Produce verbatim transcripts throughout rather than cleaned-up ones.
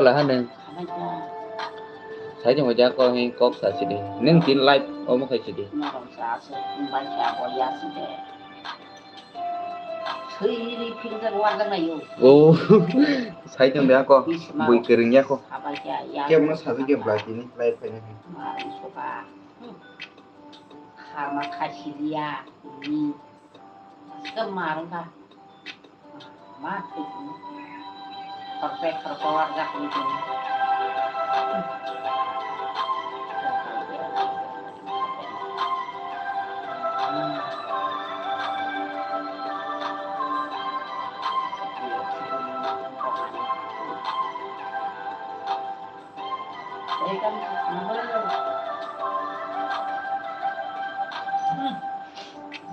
Wala ha nwng. Hamai kha. Sai tongwi da ko hin kok sa sidi. Nwng tin live omo khai sidi. Norok sa se, bai kha bo ya si de. Sui ri phil jak war jak na yo. Oh. Sai tong da ko. Bui kereng ya ko. Sabai kha ya. Kebo no sajak ya bla tini live khai na. Marang soka. Hmm. Khama kha sidi ya. Ini. Aske marang kha. Ma, khorpek khorpo warjak wngkha.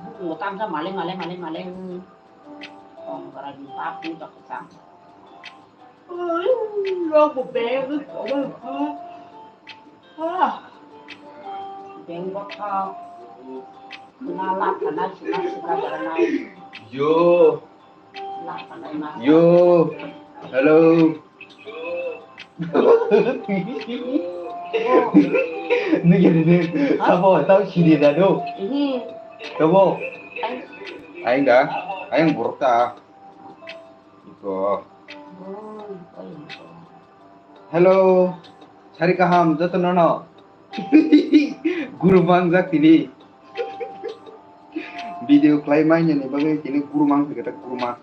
Buku tamsa male, male, male, male. Kong kara di papi tak kesang. Lo bu beng, ah. Beng baka. Nala kana sina sina barana. Yo. Yo, hello. Nigiri ni, sabo tau sidi da do. Ini. Sabo. Ai. Aing da, aing buruk ta. Iko. Oh, oh, oh. Hello. Sari kaham joto nono. Guru mangjak tini. Video khlai manya ni bagwi tini guru mang thwkhe ta guru ma.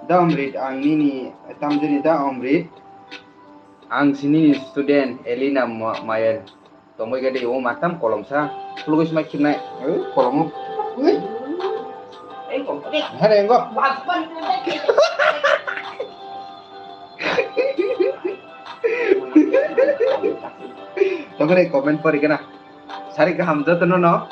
Da Omrit ang nini tamjani da Omrit. Ang si nini student Elina Ma-, Mayel. Tongwi gade o matam kolom sa. Khulugwi sma khibnai. Eh, kolom. Ui. Hare engo. Tongre comment pori gana. Sari kaham jotono no,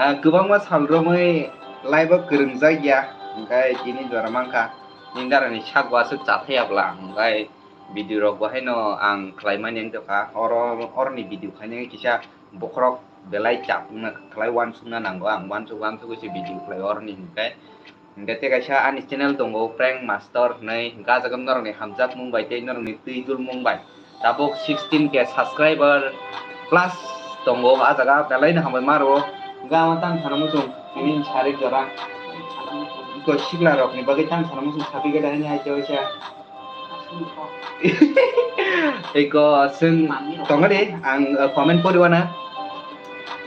ah, kwbangma sal romwi live o kwrwngjak ya, hwnkhe tini jora mankha, nini darani sak bo aswk cha thaya bwla, hwnkhe video rok bo haino ang khlaimani wngtokha, oro, oroni video khainani kisa bokhorok belai chapna khlai uansukna nango, ang uansuk uansugwi se video khlai oroni hwnkhe. Hwnkhe tei kaisa ani channel tongo, Prank Master hinwi, hwnkhe ah jaga norokni hamjakmung bai tei norokni twi dulmung bai tabuk sixteen K subscriber plus tongo, ah jaga belaino hambai ma rwo. Hwnkhe ama tang sana muchung tini sarik jora. Iko sikla rokni bagwi tang sana muchung sapi gada hini hai chawi sa. Iko chwng tongani ang, uh, comment poriwana.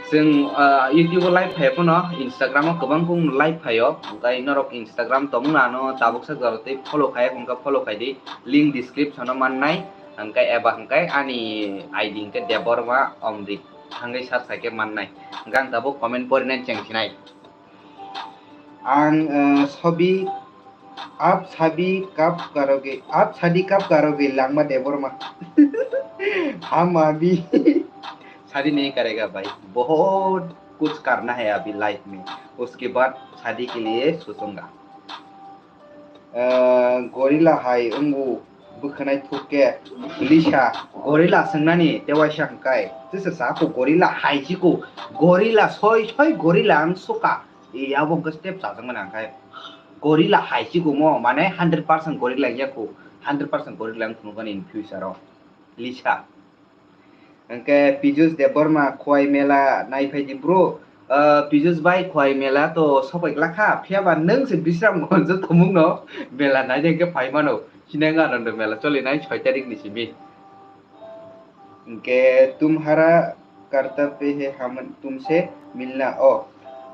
Chwng, uh, YouTube o live phai phano, Instagram o kwbang kung live phaio. Hwnkhe norok Instagram tongmung ano tabuk sak jora tei follow khai, hwnkhe follow khai di. Link description o mannai. Hwnkhe eba hwnkhe ani I D hwnkhe Debbarma Omrit. Thangwi search khai khe mannai. Hwnkhe ang tabuk comment porinai chengsinai. Ang, eh, sobi, aap sabhi kab karoge, aap shadi kab karoge, Langma Debbarma. Hum abhi shadi nahi karega bhai, bahut kuch karna hai abhi life mein, uske baad shadi ke liye sochunga. Eh, gorilla hai wngo bwkhwnai thuk khe, Lisa, gorilla swngnani tei waisa hwnkhe, tisa sa ko gorilla hai si ko, gorilla soi soi gorilla ang suka. E, abo hwnkhe step chajakmani ang khai. Gorilla hai si ko mo, mane hundred percent gorilla wngya ko, hundred percent gorilla wng phunukani in future o. Lisa. Hwnkhe Piyush Debbarma Khowai mela nai phai di bro. Ah, Piyush bai Khowai mela to sopai glak kha, phiya ba nwng se Bisramganj o tongmung no mela nai de hwnkhe phai mano. Sinai wng Anando mela choli nai soi tarik ni simi. Hwnkhe tumhara karta pe he hum tumse milna o.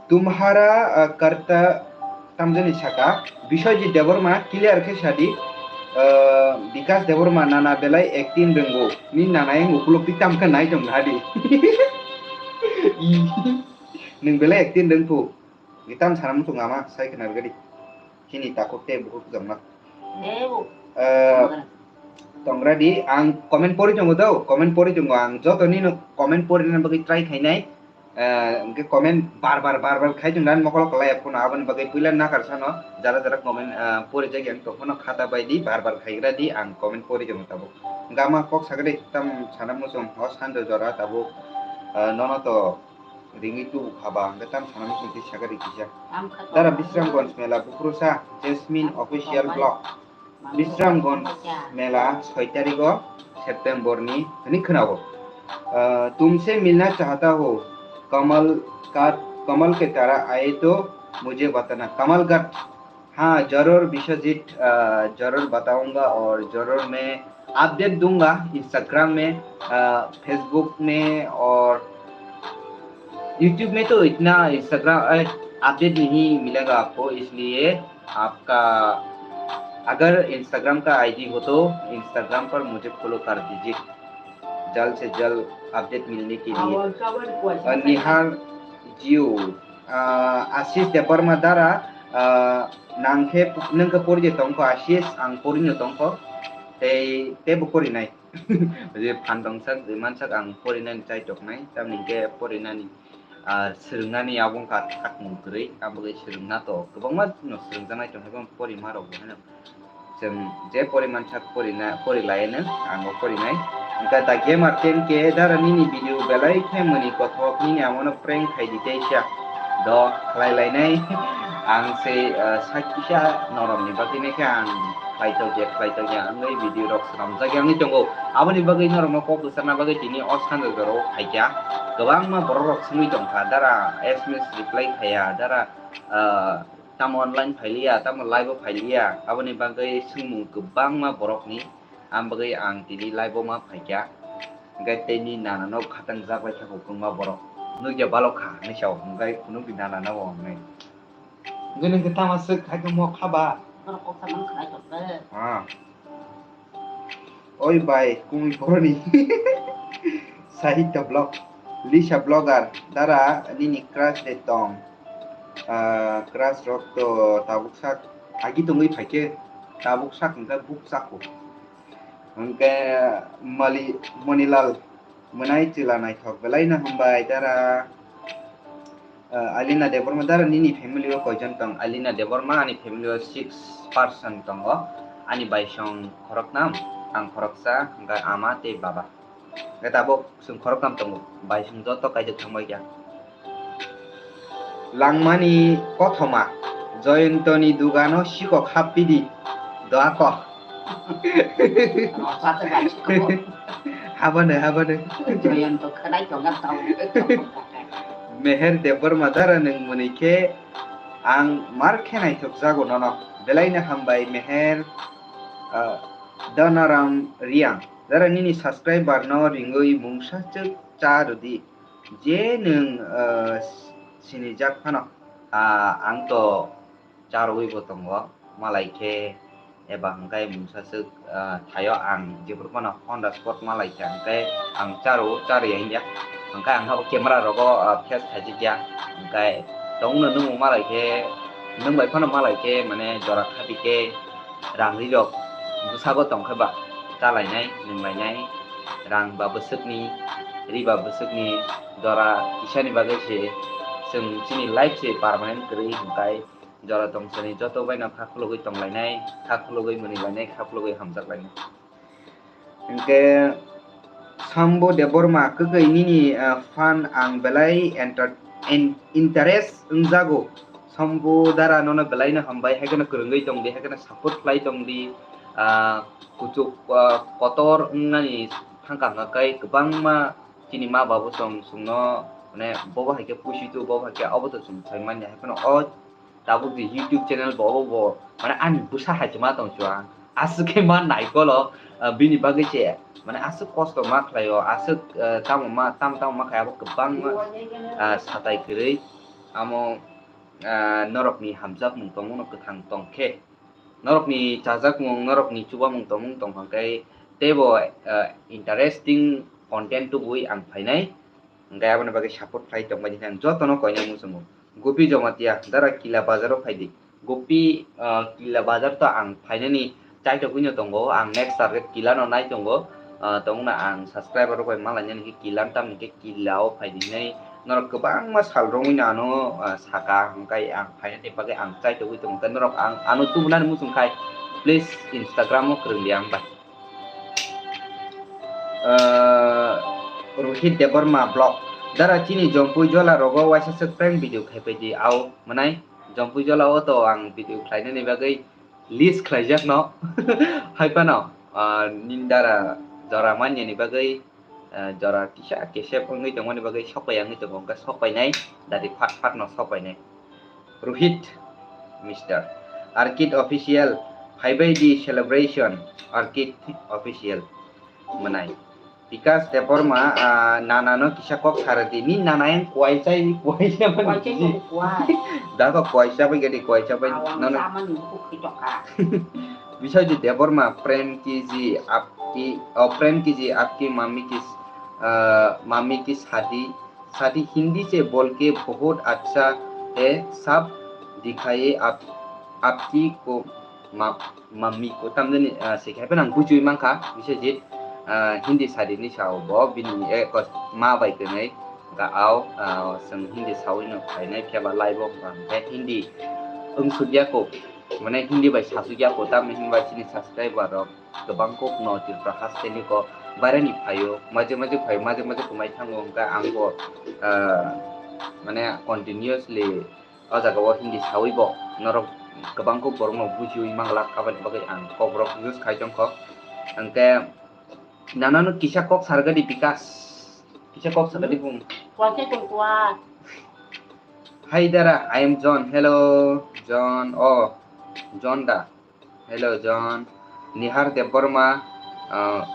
Tumhara, ah, karta tamjani saka, Biswajit Debbarma clear khe sadi, ah, Bikash Debbarma nana belai acting rwngo. Ni nana yang ukulok ti tamkha nai tong hadi. Nwng belai acting rwngphu. Ni tam sana muchung ama sai khna rwgadi. Chini takhuk tei bukhuk kwchangma. Eh, tongra di, ang comment pori tongo do, comment pori tongo, ang joto nino comment pori na bagwi try khainai. Eh, hwnkhe comment bar bar, bar bar khai tongo, ani mokolo kwlai phone aboni bagwi puila nakar sano, jara jara comment, eh, pori jagwi ang tongphano khata bai di, bar bar khaigra di, ang comment pori tongo tabuk. Hwnkhe ama kok sagadi tam sana muchung, o sando jora tabuk, eh, nono to ringwi tubu khaba, hwnkhe tam sana muchung tei sagadi kisa. Dara Bisramganj mela, Buprusa, Jasmine Official Vlog. Bisramganj mela soi tarikh o September ni hwnwi khwnao. Ah, tumse milna chahta ho, Kamal ka, Kamal ke tarah aaye to mujhe batana. Kamal Ghat, हाँ, जरूर विश्वजीत, अ, जरूर बताऊंगा और जरूर मैं अपडेट दूंगा Instagram में, अ, Facebook में और YouTube में तो इतना Instagram, अ, अपडेट नहीं मिलेगा आपको, इसलिए आपका अगर Instagram का आईडी हो तो Instagram पर मुझे फॉलो कर दीजिए, जल्द से जल्द अपडेट मिलने के लिए। और निहार जियो, ah, Ashish Debbarma dara, ah, nang khe, nwng khe pori je tong kho, Ashish, ang pori no tong kho. Tei, tei bo pori nai. Je phan tong sak, je man sak ang pori nani chai tok nai, tamni khe pori nani, ah, swrwng nani abo wngkha thak mung kwrwi, abo khe swrwng na to kwbangma no swrwng jak nai tong khe, bo pori ma rok bo hino. Chwng je poriman sak porina, porilaino, ang bo porinai. Wngkha da gamer ten K dara nini video belai khe mwnwi kothok, nini amono prank khai di tei sa. Do khlai lainai. Ang se, eh, sak kisa norokni bagwi nai khe ang khlai tokya, khlai tokya wngwi video rok swnamjak ya wngwi tongo. Aboni bagwi norokno kok kwcharna bagwi tini o sanjak jora o phaikha. Kwbangma borok rok swngwi tongkha, dara S M S reply khaiya, dara, eh, tamo online phailiya, tamo live o phailiya, aboni bagwi swngmung kwbangma borokni, ang bagwi ang tini live o ma phaikha. Hwnkhe tei ni nana no khatang jak bai kha kwbangma borok. Nukya balok kha hinwi sao, hwnkhe phunukdi nana no bo hwnwi. Hwnkhe nwng khe tamo swk hai khe mo kha ba? Norok kok samani khlai tong khe. Ah. Oi bai, kumi boroni. Sahitya Vlog, Lisa Vlogger, dara nini crush de tong. Ah, crush rok to tabuk sak, agi tongwi phaikhe, tabuk sak hwnkhe buk sako. Hwnkhe Mali, Monilal, mwnai chwla naithok belai no hambai dara. Ah, Alina Debbarma, dara nini family o koijon tong? Alina Debbarma, ani family o six person tongo. Ani baisong khoroknam, ang khoroksa, hwnkhe ama tei baba. Hwnkhe tabuk chwng khoroknam tongo, baisong joto kaijak thangbai kha. Langmani kothoma, Joyantoni dugano sikok happi di, doa ko. Habano, habano. Joyanto khanai tonga tao. Meher Debbarma dara nwng mwnwi khe ang mar khe naithok jago nono. Belai no hambai Meher, ah, Danaram Riang. Dara nini subscriber no ringwi mungsa chwk cha rwdi. Je nwng, ah, sinijak phano, ah, ang to charwi bo tongo, malai khe eba hwnkhe mungsa swk, ah, thaio ang jephuru phano on the spot malai khe hwnkhe ang charo, chari ya hwnkhe, hwnkhe ang khe camera rogo, ah, face khaijak ya, hwnkhe tongno nwng malai khe, nwng bai phano malai khe mane jora khapi khe rang ri rok bwsago tong khe ba chalainai, nwnglainai, rang ba bwswkni, ri ba bwswkni jora kisani bagwi se chwng chini life se permanent kwrwi hwnkhe. Jora tongsani joto baino kha khulugwi tonglainai, kha khulugwi mwnwi lainai, kha khulugwi hamjak lainai. Hwnkhe Sambu Debbarma, kwkwi nini, ah, fan ang belai enter-, in-, interest wngjago. Sambu dara nono belai no hambai, hai kheno kwrwngwi tongdi, hai kheno support khlai tongdi. Ah, kuchuk, ah, kotor wngnani thangka hwnkhe kwbangma chini ma babu chwng chwngno, mane, bobo hai khe puisi tu, bobo hai khe obo to chwng sai manya, hai kheno o tabuk je YouTube channel bo, obo bo, mane, ani bwsa hai se ma tong chuwa. Aswk khe ma naikolo, ah, bini bagwi se, mane, aswk kosto ma khlaio, aswk, ah, tamo ma, tam tamo ma khai, abo kwbangma, ah, satai kwrwi. Amo, ah, norokni hamjakmung tongmano kwthang tong khe, norokni chajakmung, norokni chubamung tongmung tong kha khe, teibo, ah, interesting content tubui ang phainai. Hwnkhe aboni bagwi support khlai tongbai di ang jotono koina muchungo. Gopi Jamatia, dara Kila Bazar o phaidi. Gopi, ah, Kila Bazar to ang phainani chaitogwino tongo. Ang next target Kila no nai tongo. Ah, tongna ang subscriber rok bai malainani khe Kila no tamni khe Kila o phaidi hinwi norok kwbangma sal romwi no ano, ah, saka. Hwnkhe ang phainani bagwi ang chaitogwi tongo. Hwnkhe norok ang ano tubunani muchung khai please Instagram o kwrwng di ang bai. Ah, Rohit Debbarma Vlog. Dara chini Jompui Jola rogo waisa se prank video khai pai di. Ao mwnai Jompui Jola o to ang video khlainani bagwi List khlaijak no. Hai phano, ah, nini dara jora manya ni bagwi, ah, jora kisa kesep wngwi tongmani bagwi sokpai wngwi tongo, hwnkhe sokpainai dati phat phat no sokpainai. Rohit, Mister Arkit Official, phaibai di celebration, Arkit Official mwnai. Bikas Debbarma, ah, nana no kisa kok sara di. Ni nana yang kuai chai, kuai chai mani Kuai chai kisi. Kuai. Dago kuai chai bai gadi kuai chai bai. Awang nono sama ni buku kitoka. Biswajit Debbarma, prem ki ji aapki, oh, prem ki ji aapki mami ki, ah, mami ki shadi, shadi Hindi se bolke bahut acha hai, sab dikhaiye aap, aapki ko ma-, Mami ko tamjani, ah, se khai phano ang bujiwi mankha, Biswajit, ah, Hindi sadi ni sao bo, bini, eh, kos-, ma bai kwnwi, ka ao, ah, chwng Hindi sawi no phainai, phiya ba live o hwnkha hwnkhe Hindi wngsuk ya ko, mane Hindi bai sasuk ya ko, tamni hwnba chini subscriber rok kwbang kok no Tripura haste ni ko bairani phaio, maje maje phaio, maje maje kwmai thango, hwnkhe ang bo, ah, mane continuously O jaga o Hindi sawi bo norok kwbang kok borok no bujiwi manglak, aboni bagwi ang kok rok use khai tongkho. Hwnkhe nana no kisa kok sargadi Bikas, kisa kok sargadi bung. Kuache tong kua. Hi Dara, I am John. Hello, John. Oh, John da. Hello, John. Nihar Debbarma, ah,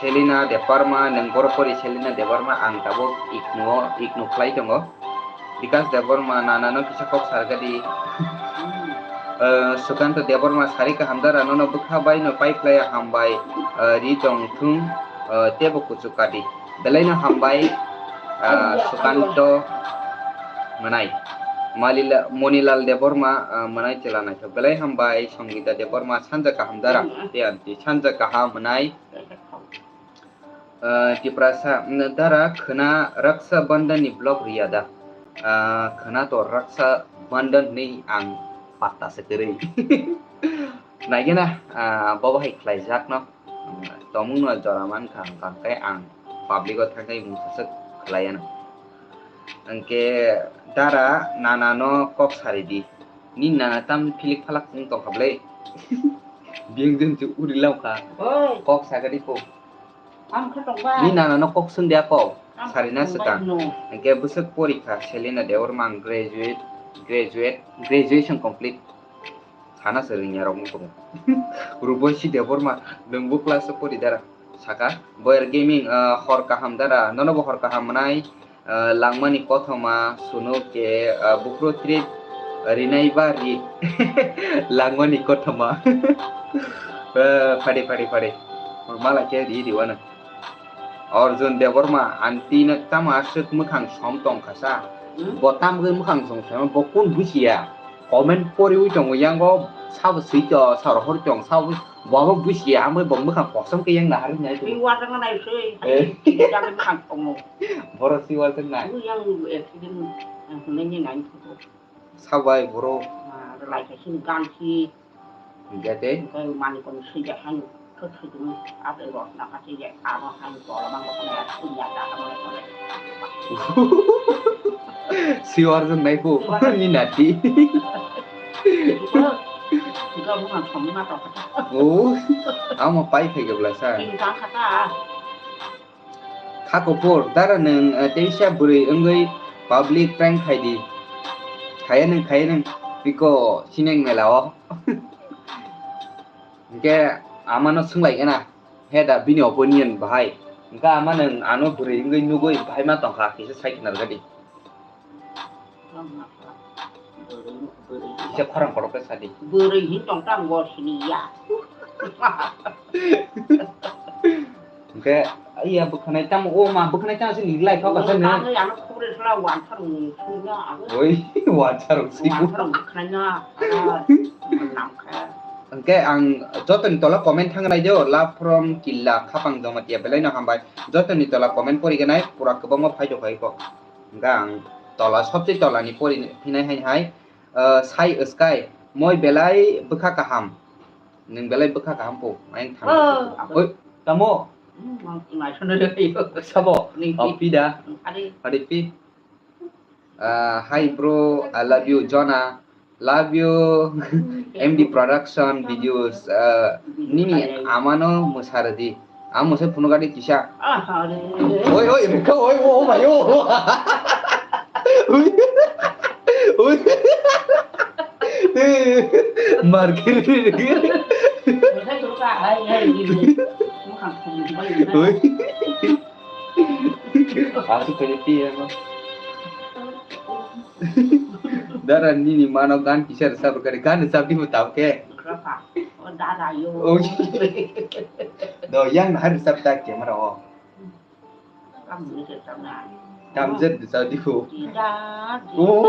Selina Debbarma, nwng borok pori Selina Debbarma, ang tabuk igno, igno khlai tongo. Bikas Debbarma, nana no kisa kok sargadi. Ah, Sukanto Debbarma, sari kaham dara, nono bwkha bai no pai khlai hambai, ah, ri tong thung, ah, tebo kuchuk kadi. Belai no hambai, ah, Sukanto mwnai. Malila-, Monilal Debbarma, ah, mwnai chwla naithok. Belai hambai Songita Debbarma, sanja kaham dara. Tei aunty, sanja kaham mwnai. Ah, Tiprasa, mm, dara khwna Raksa Bandhan ni vlog riya da. Ah, khwna to Raksa Bandhan ni ang patta se kwrwi. Naigena, ah, bobo hai khlaijak no. Tomung no jora mankha, hwnkhe ang public o thangwi mungsa swk khlaiya no. Hwnkhe dara nana no kok sari di. Ni nana tam philik phalak wng tongkha bwle. Biyang jwn chu uri lamkha. Oi. Kok sagadi ko. Ang khe tongbai. Ni nana no kok swng dia ko. Ang sarina khe tongbai swkang. No. Hwnkhe bwswk porikha Selina Debbarma ang graduate, graduate, graduation complete. Sana se rwngya rok wng tongo. Rubosi Debbarma, nwng bo class o pori dara? Saka, Boyer Gaming, ah, hor kaham dara? Nono bo hor kaham mwnai, ah, langmani kothoma, sunu ke, ah, bukro trip, rinai ba ri. Langmani kothoma. Eh, phadi, phadi, phadi. Mala ke ri, ri wano. Arjun Debbarma, aunty no tamo aswk mwkhang som tong kha sa? Hmm? Bo tamo khe mwkhang som sa, bo kun bujiya? Comment poriwi tongo, yango sabo swi to, sabo hor tong, sabo bo abo bujiya, amoi bo mwkhang kosom khe yang nahar nai. Twi watang nai swi, eh, twi watang nai. Borok twi watang nai. Twi yang accident, yang hwnwi nai. Sabai borok. Ah, lai khe sini gansi. Hingke tei? Hingke mani kono swijak hai, khe swijak hai, abo rosna kha swijak, abo hai tola mang kono ya, swijak da, abo le kore. Siwar jeng nai po, siwar. Ni nati. Hingke abo mang kono ma to kha. Oh, amo pai khai ke bela sa. Hingke kha ta. Kha kuphur, dara nwng, eh, teisa bwrwi wngwi public prank khai di. Khaya nwng, khaya nwng, piko sineng mela o. Hingke ama no swnglaikha na, he da bini opinion bahai. Hingke ama nwng ano bwrwi wngwi nugwi bahai ma tongkha, kisa sai khna rwgadi. Kisa khorang kotor khe sadi. Bwrwi hin tong tang bo sini ya. Hingke, iya bwkhanai tamo, o ma bwkhanai tamo se ni lai kha kasa ne. Tamo ano khubure sala wansar ni sui na abo. Oi, wansar si. Wansar bwkhanai na. Hingke ang jotoni tola comment thang nai do, love from Killa, Khapang Jamatia, belai no hambai. Jotoni tola comment pori ganai, pura kwbangma phai do khai ko. Hingke ang tola, sobse tola ni pori phinai hai hai, eh, sai wskai, moi belai bwkha kaham. Nwng belai bwkha kaham po, ayang thang. Oh. Oi, tamo? Hmm, ang nai sono le yo. Sabo? Ning pi. Oh, pi da. Ade. Ade pi. Ah, hi bro, I love you, Jona. Love you. M D Production videos. Uh, nini amano musaradi. Amo se phunukadi kisa. Oi, oi, rikha, oi, oh, my, oh. Oi, oi. Markiri. Oi. Aku kaya tiya no. Dara nini mano gan kisa rwchap rwkha de, gan rwchap di bo tamo khe. Rwchap. O dada yo. Oh. Do yang nahar rwchap ta camera o. Kam ni rwchap na. Tam jet rwchap di bo. Dida, oh.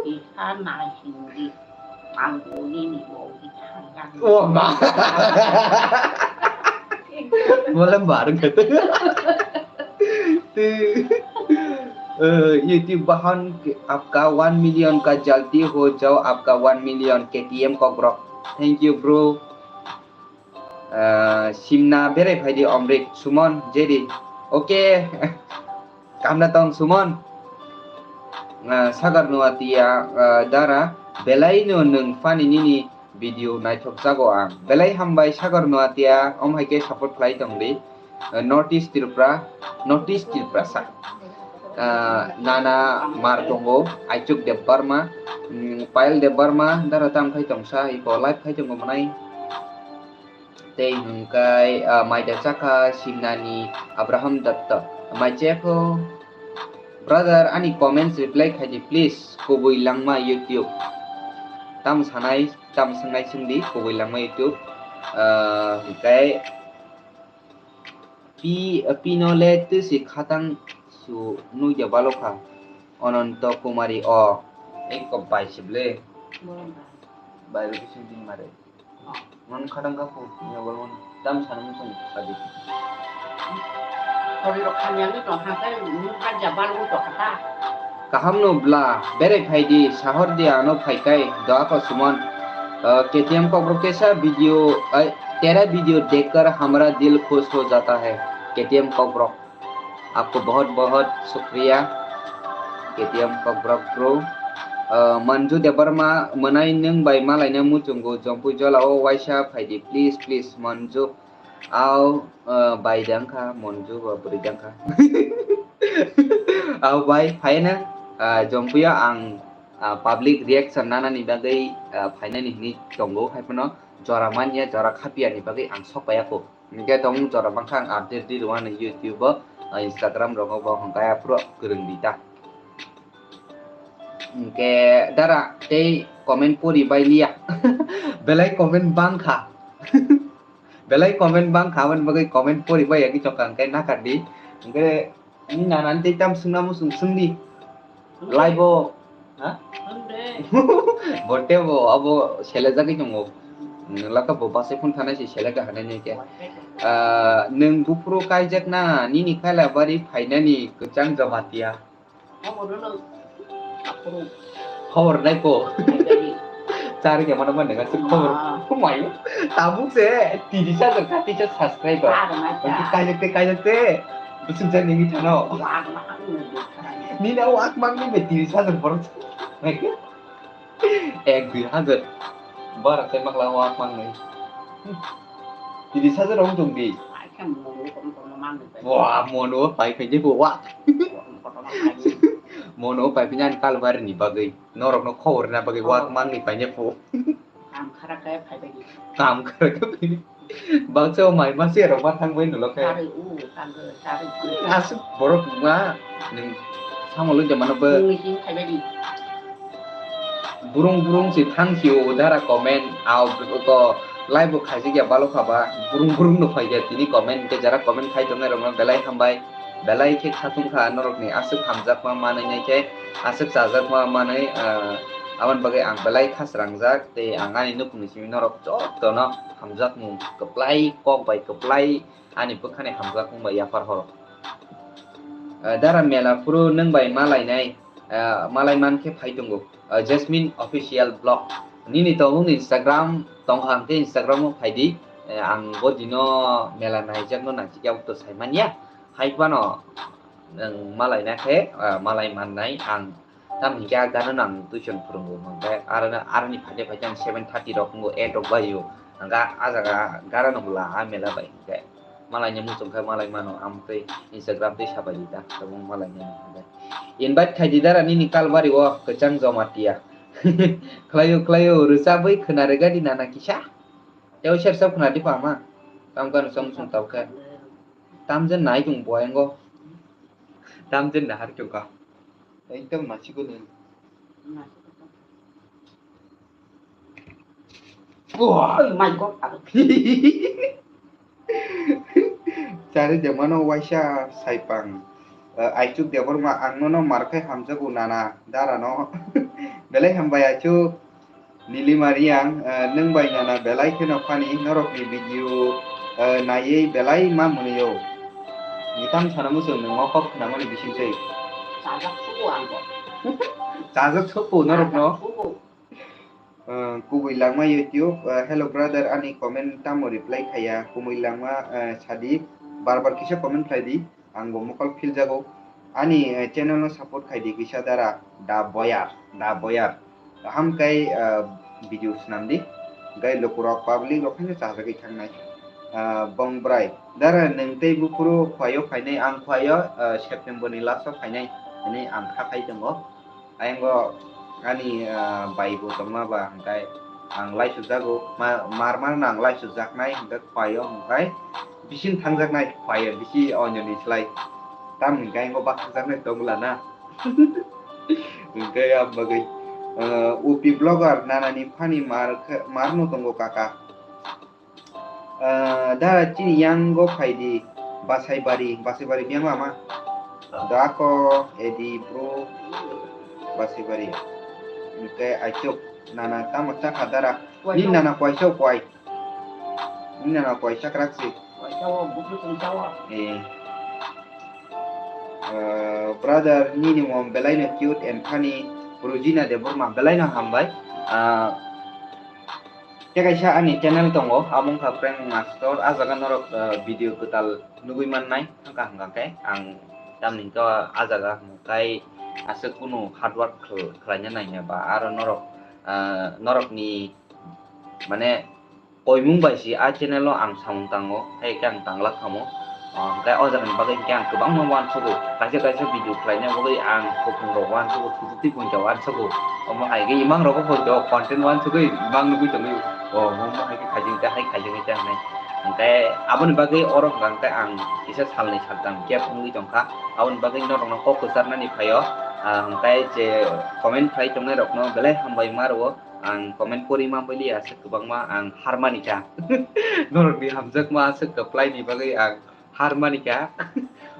Dida. Dida na singri. Ang bo nini bo di thang. Oh ma. Malam bareng kata. अ, YouTube बहन आपका one million का जल्दी हो जाओ, आपका one million, K T M Kokborok. Thank you, bro. Uh, Simna berai phaidi Omrit, Sumon, Jeri. Okay. Kamna tong, Sumon. Uh, Sagar Nuatia, uh, dara, belai no nung fani nini video naithok jago ang. Belai hambai Sagar Nuatia, om hai khe support khlai tong di. Uh, North East Tripura, North East Tripura sa. Uh, nana mar tongo, Aichuk Debbarma, mm, Payal Debbarma, dara tam khai tong sa, iko live khai tongo manai. Tei hwnkai, uh, Maida Chakha, Simnani, Abraham Datta. Mai chekho, brother, ani comments reply khai di, please, kubui langma YouTube. Tam sanai, tam sanai singdi, kubui langma YouTube. Uh, hwnkai, Pi, Pino le twsi khatang su nugya balokha. Ononto Kumari o. Eko bai sible. Bai rukhi sing din mare. Oh. Non khatang ka pu, ya balon. Tam sana musung kadi. Kori rok khamyang ni tong hakai nukha ja balon to kata. Kaham no bla, berai phai di, sahor di ano phai kai, doa ko Sumon. Uh, K T M Kokborok tesa video, uh, tera video dekhkar hamara dil khush ho jata hai, K T M Kokborok. Aapko bahut bahut shukriya, K T M Kokborok bro. Uh, Manju Debbarma, mwnai nwng bai malaina muchungo, Jompui Jola o waisa phai di, please, please, Manju. Au, uh, bai dang kha, Monju ba bwrwi dang kha. Au bai, phaina, uh, Jompuio ang, uh, public reaction nanani bagwi, uh, phainani hwnwi tongo, hai phano jora manya, jora khapiyani bagwi ang sok paiya kho. Hwnkhe tong jora mankha ang update di rwani YouTube o, uh, Instagram rogo bo hwnkhe aphuru kwrwng di ta. Hwnkhe dara tei comment pori bai liya. Belai comment bang kha. Belai comment bang kha, aboni bagwi comment pori bai ya khe chokang khe nakar di. Hwnkhe ni nanani tei tam swngna muchung swng di. Live o, ha? Bote bo abo selejagwi tongo. Laka bo base phone thanai se selega hanai nai khe. Ah, nwng buphuru kaijak na, nini kaila bari phainani kwchang Jamatia. Khobor nai ko. Chari ke mana mana ngasuk khobor. Kumai. Tabuk se tiris hajar ka tisa subscriber. Kaijak te, kaijak te. Busuk jani ngi thano. Nini wak mang ni be tiris hajar borok. Ek dui hajar. Bara se makla wak mang ni. Tiris hajar wng tong di. Wah, mono pai phai je bo wak. Mono pai phai ani kalbari ni bagwi. Norok no khobor na bagwi wak mang ni pai je pho. Kam khara khe phai bai di. Kam khara khe phai di. Baksa o mai masi rok ma thang bai nulo khe. Aswk borok ma nwng samolo jamano bo. Burung burung si thang si o dara comment au ko live bo khaijak ya balo kha ba burung burung no phai ya tini comment ke jara comment khai tongnai rok no belai hambai belai khe khatung kha norok ni aswk hamjakma manwi nai khe aswk chajakma manwi ah, aboni bagwi ang belai khasrangjak tei ang ani nukhungni simi norok jotono hamjakmung kwplai kok bai kwplai ani bwkhani hamjakmung bai yaphar horo. Ah, dara mela phuru nwng bai malainai, ah, malai man khe phai tongo. Ah, Jasmine Official Vlog. Nini tongo Instagram tongkha hwnkhe Instagram o phai di. Eh, ang bo dino mela naijakno naijakya to sai manya. Hai phano nwng malaina khe, ah, malai mannai ang Tam hinkhe a gana no ang tuition phwrwngo, hinkhe aro, aroni phaide phaide ang seven thirty rok wngo, eight rok bai o. Hinkhe a jaga gana no hwla a mela bai hinkhe. Malai ni muchung khe malai mano, amtwi Instagram twi sabai di da, tabuk malai ni hinkhe. Invite khai di dara nini Kalbari o kwchang Jomatia. Khlaio, khlaio, rwchabwi khwna rwgadi nana kisa. Tei ser sab khwna di pha ma. Tam kanu som sung tau khe. Tamjen nai tung boyango. Tamjen nahar kyuka. Ekdom nasi ko ni. Wah, my God. Chari de mano waisa saipang. Eh, Aichuk Debbarma ang nono mar khai hamjago nana dara no. Belai hambai Aichuk. Nilima Riang, eh, nwng bai nana belai kheno funny, norokni video, eh, naiwi belai ma mwnwio. Nitang sana muchung nwng o kok khwnamani bisingtwi. Chajak sugo ang bo. Chajak sugo norokno. Chajak sugo. Eh, kubui langma YouTube, eh, hello brother, ani comment tamo reply khaiya, kubui langma, eh, sadi, bar bar kisa comment khlai di. Ang bo mokol philjago. Ani, eh, channel no support khai di kisa dara, Da Boyar, Da Boyar. Kaham kai, eh, video swnam di. Gai lukurok public rok haino chajagwi thangnai. Eh, bong brai. Dara nwng tei buphuru khuaio phainai, ang khuaio, eh, September ni last o phainai hinwi ang kha khai tongo. Ayang go ani, ah, bai bo tongma ba hwnkhe ang lai sujago, ma-, mar mar no ang lai sujaknai hwnkhe khuaio hwnkhe bising thangjaknai khuaio bisi onyo ni slai. Tam hwnkhe ayang go bathakjaknai tongla na. Hwnkhe ang bagwi, ah, U P vlogger nana ni funny mar khe, mar no tongo kaka. Ah, da chini yang go phai di, Basaibari, Basaibari biyang lama. Da ko edi bro, Basaibari. Hwnkhe Aichuk, nana tamo chakha dara. Ni nana kwaisa kwai. Ni nana kwaisa krak si. Kwaisa o, bukhu tong chawa. Eh. Ah, brother, nini mom belai no cute and funny. Rujina Debbarma belai no hambai. Ah, Tei kaisa ani channel tongo, abo wngkha Prank Master. A jaga norok, eh, video kwtal nugui mannai, wngkha hwnkha khe ang tamni to a jaga hwnkhe aswk kunu hard work khwlaina nangya ba aro norok, eh, norokni mane koimung bai si a channel o ang samung tango, hai khe ang tangla kamo. Ah, hwnkhe o jagani bagwi hwnkhe ang kwbangma uansugo. Kaisa kaisa video khlaina bagwi ang kuphungrok uansugo, thutwi pointa uansugo. Omo hai khe imang rogo pointa content uansugwi imang nugwi tongwi. O, omo hai khe khaijing ta, hai khaijing ta hinwi. Hwnkhe aboni bagwi oro hwnkha hwnkhe ang kisa salni saltham gap wngwi tongkha. Aboni bagwi norokno kok kwcharnani phaio. Ah, hwnkhe je comment khlai tongnairokno belai hambai ma rwo. Ang comment pori ma bwli aswk kwbangma ang harmani kha. Norokni hamjakma aswk kwplaini bagwi ang harmani kha.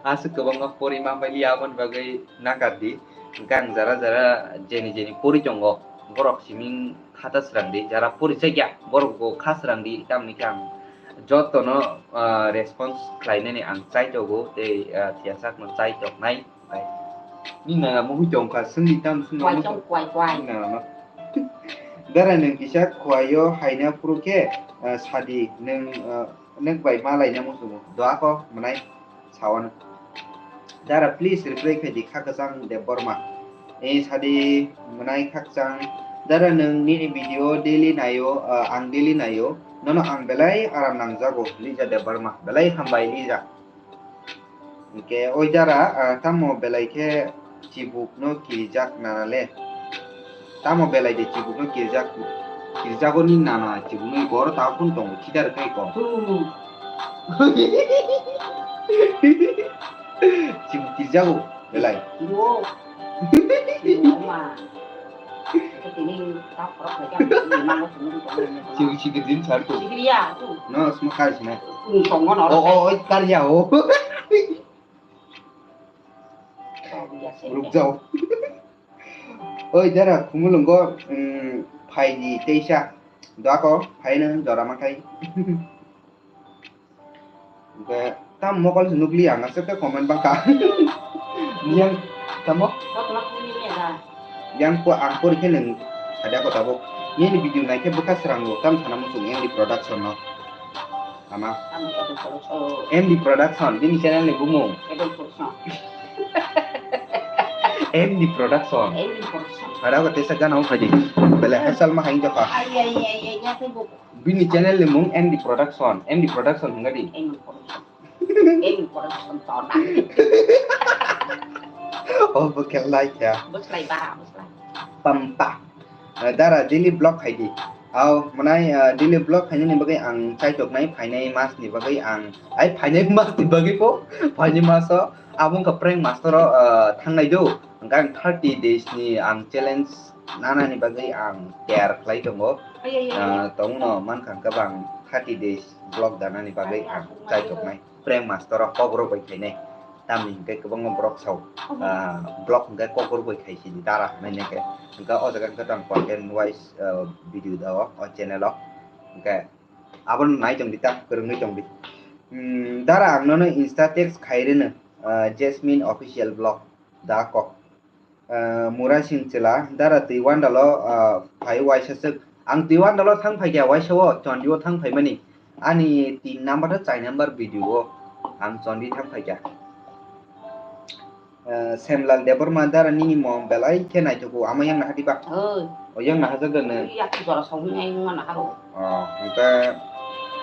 Aswk kwbangma pori ma bwli aboni bagwi nakardi. Hwnkhe ang jara jara jeni jeni pori tongo. Borok siming khata srangdi. Jara pori chakya borok bo kha srangdi. Tamni khe ang jotono, ah, response khlainani ang chaitogo tei, ah, thiyasakno chaitoknai. Ni nana mugwi tongkha, swngdi tam swngdi. Kwai tong, kwai, kwai. Ni nana no. Dara nwng kisa khuaio haina phuru khe, ah, sadi nwng, ah, nwng bai ma laina muchungo. Doa ko mwnai sawano. Dara please reply khai di Khakchang Debbarma. Eh, sadi mwnai Khakchang. Dara nwng nini video daily naio, ah, ang daily naio. Nono ang belai aram nangjago, Lija Debbarma. Belai hambai Lija. Hwnkhe oi jara, ah, tamo belai khe chibukno kirijak nana le? Tamo belai de chibukno kirijak, kirijago ni nana chibukno iko oro tamo phone tongo, khidar khai ko. Hmm. Chibuk kirijago belai. Yo. Yo ma. Tini tak korak lagi, tini mango sini di korak lagi. Sigi, sigi din sar tu. Sigi ya, tu. No, semua kali sini. Ini tongon orang. Oh, oh, oh, kali ya, oh. Kali ya, sini. Ruk jao. Oi, dara, khumulungo, mm, phai di teisa. Doa ko, phai nang, dora makai. Hwnkhe tam mokol se nukliya ang aswk khe comment bangkha. Yang tamo? Yang po ang pori khe nwng sadia ko tabuk. Nini video naikhe bwkha srango tam sana muchung M D Production no. Ama. M D Production, bini channel ni bumung. M D Production. M D Production. Ada ko tesa gana phai di. Bele hasal ma hain jaka. Ai, ai, ai, ai, ya, tei bo. Bini channel ni mung M D Production. M D Production hwnga di. M D Production. M D Production to na. Oh, bo khe like ya. Bo slai ba, bo slai. Pampa. Eh, dara daily vlog khai di. Au, mwnai, eh, daily vlog khainani bagwi ang chaitok nai, phainai mas ni bagwi ang, ai, phainai mas ni bagwi po, phainai mas o abong ka prank master o, eh, thangnai do. Hwnkhe ang thirty days ni ang challenge nanani bagwi ang tiyar khlai tongo. Ai, ai, ai, ai. Ah, tongno mankha hwnkhe bang thirty days vlog danani bagwi ang chaitok nai. Prank master o kok rwbai khainai. Tamni hwnkhe kwbangma borok sao. Ah, vlog hwnkhe kok rwbai khai sidi dara hwnwi khe. Hwnkhe o jaga hwnkhe tang content wise, ah, video dao o channel o. Hwnkhe abono nai tongdi ta, kwrwngwi tongdi. Hmm, dara ang nono Insta text khai rwno, ah, Jasmine Official Vlog da kok. Ah, Murasing chwla, dara twi wandalo, ah, phai waisa swk. Ang twi wandalo thang phaikha waisa o, Chondi o thang phaimani. Ani tin number tei char number video o ang Chondi thang phaikha. Ah, Semlal Debbarma, dara nini mom belai khe naithogo, ama yang naha diba? Oi. O yang naha jak da nw? Yak jora sogwi nai wngma naha ro. Oh, hwnkhe,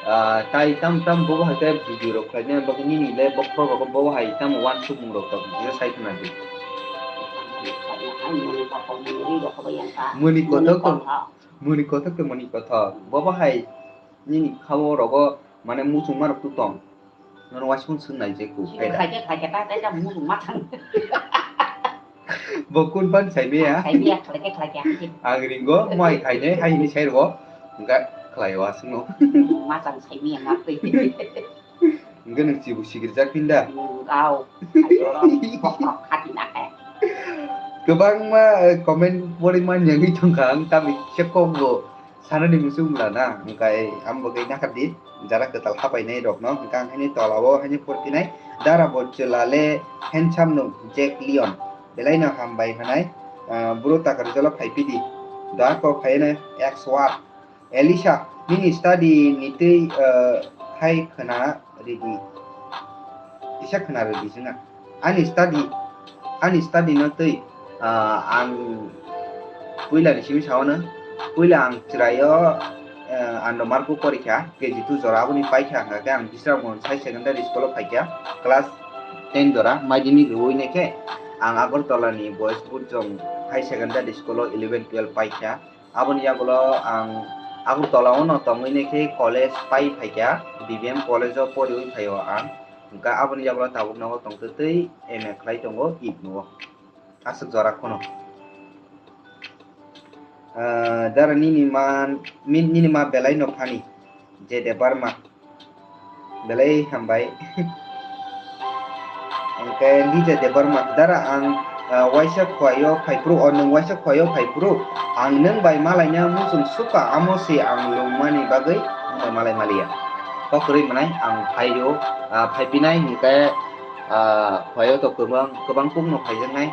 ah, tai tam tam bobo hai khe video rok khlaina bagwi nini le bokhorok bobo hai tamo wansukmung rok tok je sai khna di. Muni kothok to, muni kothok to muni kothok. Bobo hai nini khao rogo mane muchungma rok tu tong. Nono waisung sung nai je ku. Khaikhe, khaikhe, ta, ta, ta, mung ma thang. Bo kun pan sai me ya? Sai me ya, khaikhe, khaikhe, khaikhe. Ang ringo, mo hai khainai, hai ni sai ro. Hwnkhe khlai o aswk no. Ma chang sai me ya, ma twi. Hwnkhe nwng chibu sigir jak phin da? Au. Kok kok khati na khe. Kwbangma, eh, comment pori man yangwi thangkha ang, tamni kisa kok bo. Sanani muchung mla na, hwnkhe ang bo khe nakardi, jara kwtal hapainai rokno, hwnkhe ang haini tola o haini purtinai, dara bo chwla le handsome no Jack Leon, belai no hambai hwnai, ah, bro takar jolo phai pidi, da ko phai no X word, Elisha, nini study ni twi, ah, khai khwna ridi, kisa khwna ridi chwngna. Ani study, ani study no twi, ah, ang puila ni simi sao no, puila ang chwraio, eh, ando mark o porikha, K G two jora aboni paikha, hwnkha khe ang Bisramganj High Secondary School o phaikha, class ten jora, madhyamik rwui naikhe ang Agartala ni Boys Bujong High Secondary School o eleven twelve paikha. Aboni yagulo ang Agartala o no tongwi naikhe college pai phaikha, B B M college o poriwi phaio ang. Hwnkha aboni yagulo tabuk nogo tongtwtwi M A khlai tongo igno o. Aswk jora kheno. Ah, dara nini ma, min-, nini ma belai no funny. J Debbarma. Belai hambai. Hwnkhe D J Debbarma, dara ang, ah, waisa khuaio phaiphuru, o nwng waisa khuaio phaiphuru, ang nwng bai malaina muchung suka, amo se ang lungmani bagwi nwng bai malai maliya. Kok kwrwi mwnai ang phaio, ah, phaipinai hwnkhe, ah, khuaio to kwbang, kwbang kukno phaijaknai.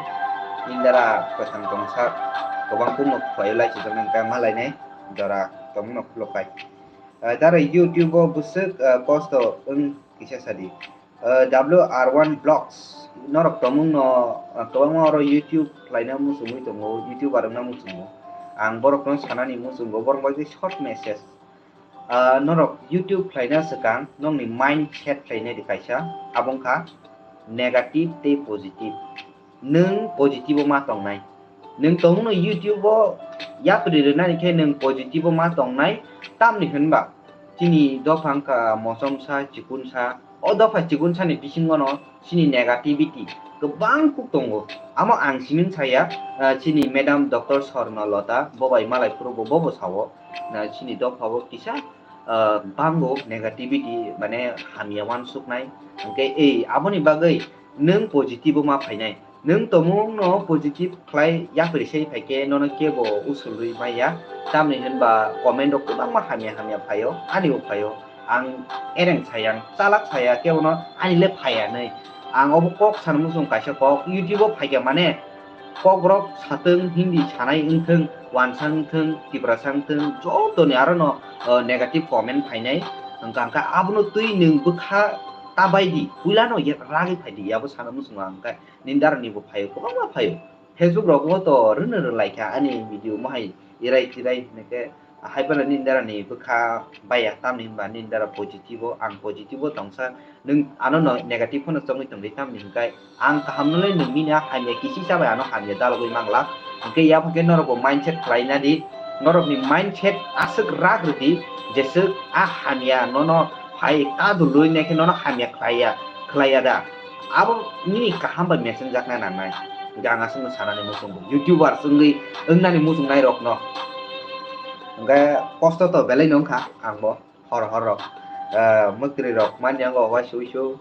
Indara kwthang tongsa kwbang kukno khuaio laichijak hwnkhe malainai jora tongmano khulukbai. Ah, dara YouTube o bwswk, ah, kosto wng kisa sadi. Ah, W R one Vlogs, norok tongmung no, ah, kwbangma oro YouTube khlaina muchungwi tongo, YouTuber wngna muchungo. Ang borok no sanani muchungo, borok bai khe short message. Ah, norok YouTube khlaina swkang nokni mindset khlainai di kaisa, abo wngkha negative tei positive. Nwng positive o ma tongnai. Nwng tongmano YouTube o yapri rwnani khe nwng positive o ma tongnai. Tamni hwnba chini dopha wngkha mochomsa, chikunsa. O dopha chikunsani bisingono chini negativity kwbang kuk tongo. Amo ang simin saya, ah, chini Madam Doctor Swarna Lota, bo bai malai phuru bo, bobo sao. Na chini dopha o kisa, ah, bango negativity, mane hamya wansuknai. Hwnkhe ei aboni bagwi nwng positive o ma phainai. Nwng tongmung no positive khlai yapri sai phaikhe nono kebo usulwi maya. Tamni hwnba comment rok kwbangma hamya hamya phaio, ani bo phaio. Ang ereng sayang, chalak saya, kebono ani le phaiya nai. Ang obo kok sana muchung kaisa kok, YouTube o phaikha mane, kokrok satwng, Hindi sanai wngthwng, wansa wngthwng, Tiprasa wngthwng, jotoni arono, o, negative comment phainai. Hwnkha, hwnkha abono twi nwng bwkha ta bai di, puilano ye ragwi phai di, abo sana muchungo ang khe. Nini dara ni bo phaio, kwbangma phaio. Facebook rogo to rwno rwlai kha ani video mohai irai tirai hinwi khe, hai phano nini dara ni bwkha baiya tamni hinba nini dara positive o, ang positive o tongsa, nwng ano no negative phano chongwi tongdi tamni hinkhai ang kaham no le nwng nini a hamya kisi chabai ano hamya dalogwi manglak. Hinkhe yaphang khe norok bo mindset khlai na di, norok ni mindset aswk rak rwdi jeswk a hamya nono phai kadulwi naikhe nono hamya khlaiya, khlaiya da. Abo nini kaham bai mechenjakna nangnai. Hinkhe ang aswkno sanani muchungo, YouTubers wngwi wngnani muchungnairokno. Hinkhe kosto to belaino wngkha angbo, hor hor rok, ah, mwkri rok manya wngkha uaisuk uaisuk.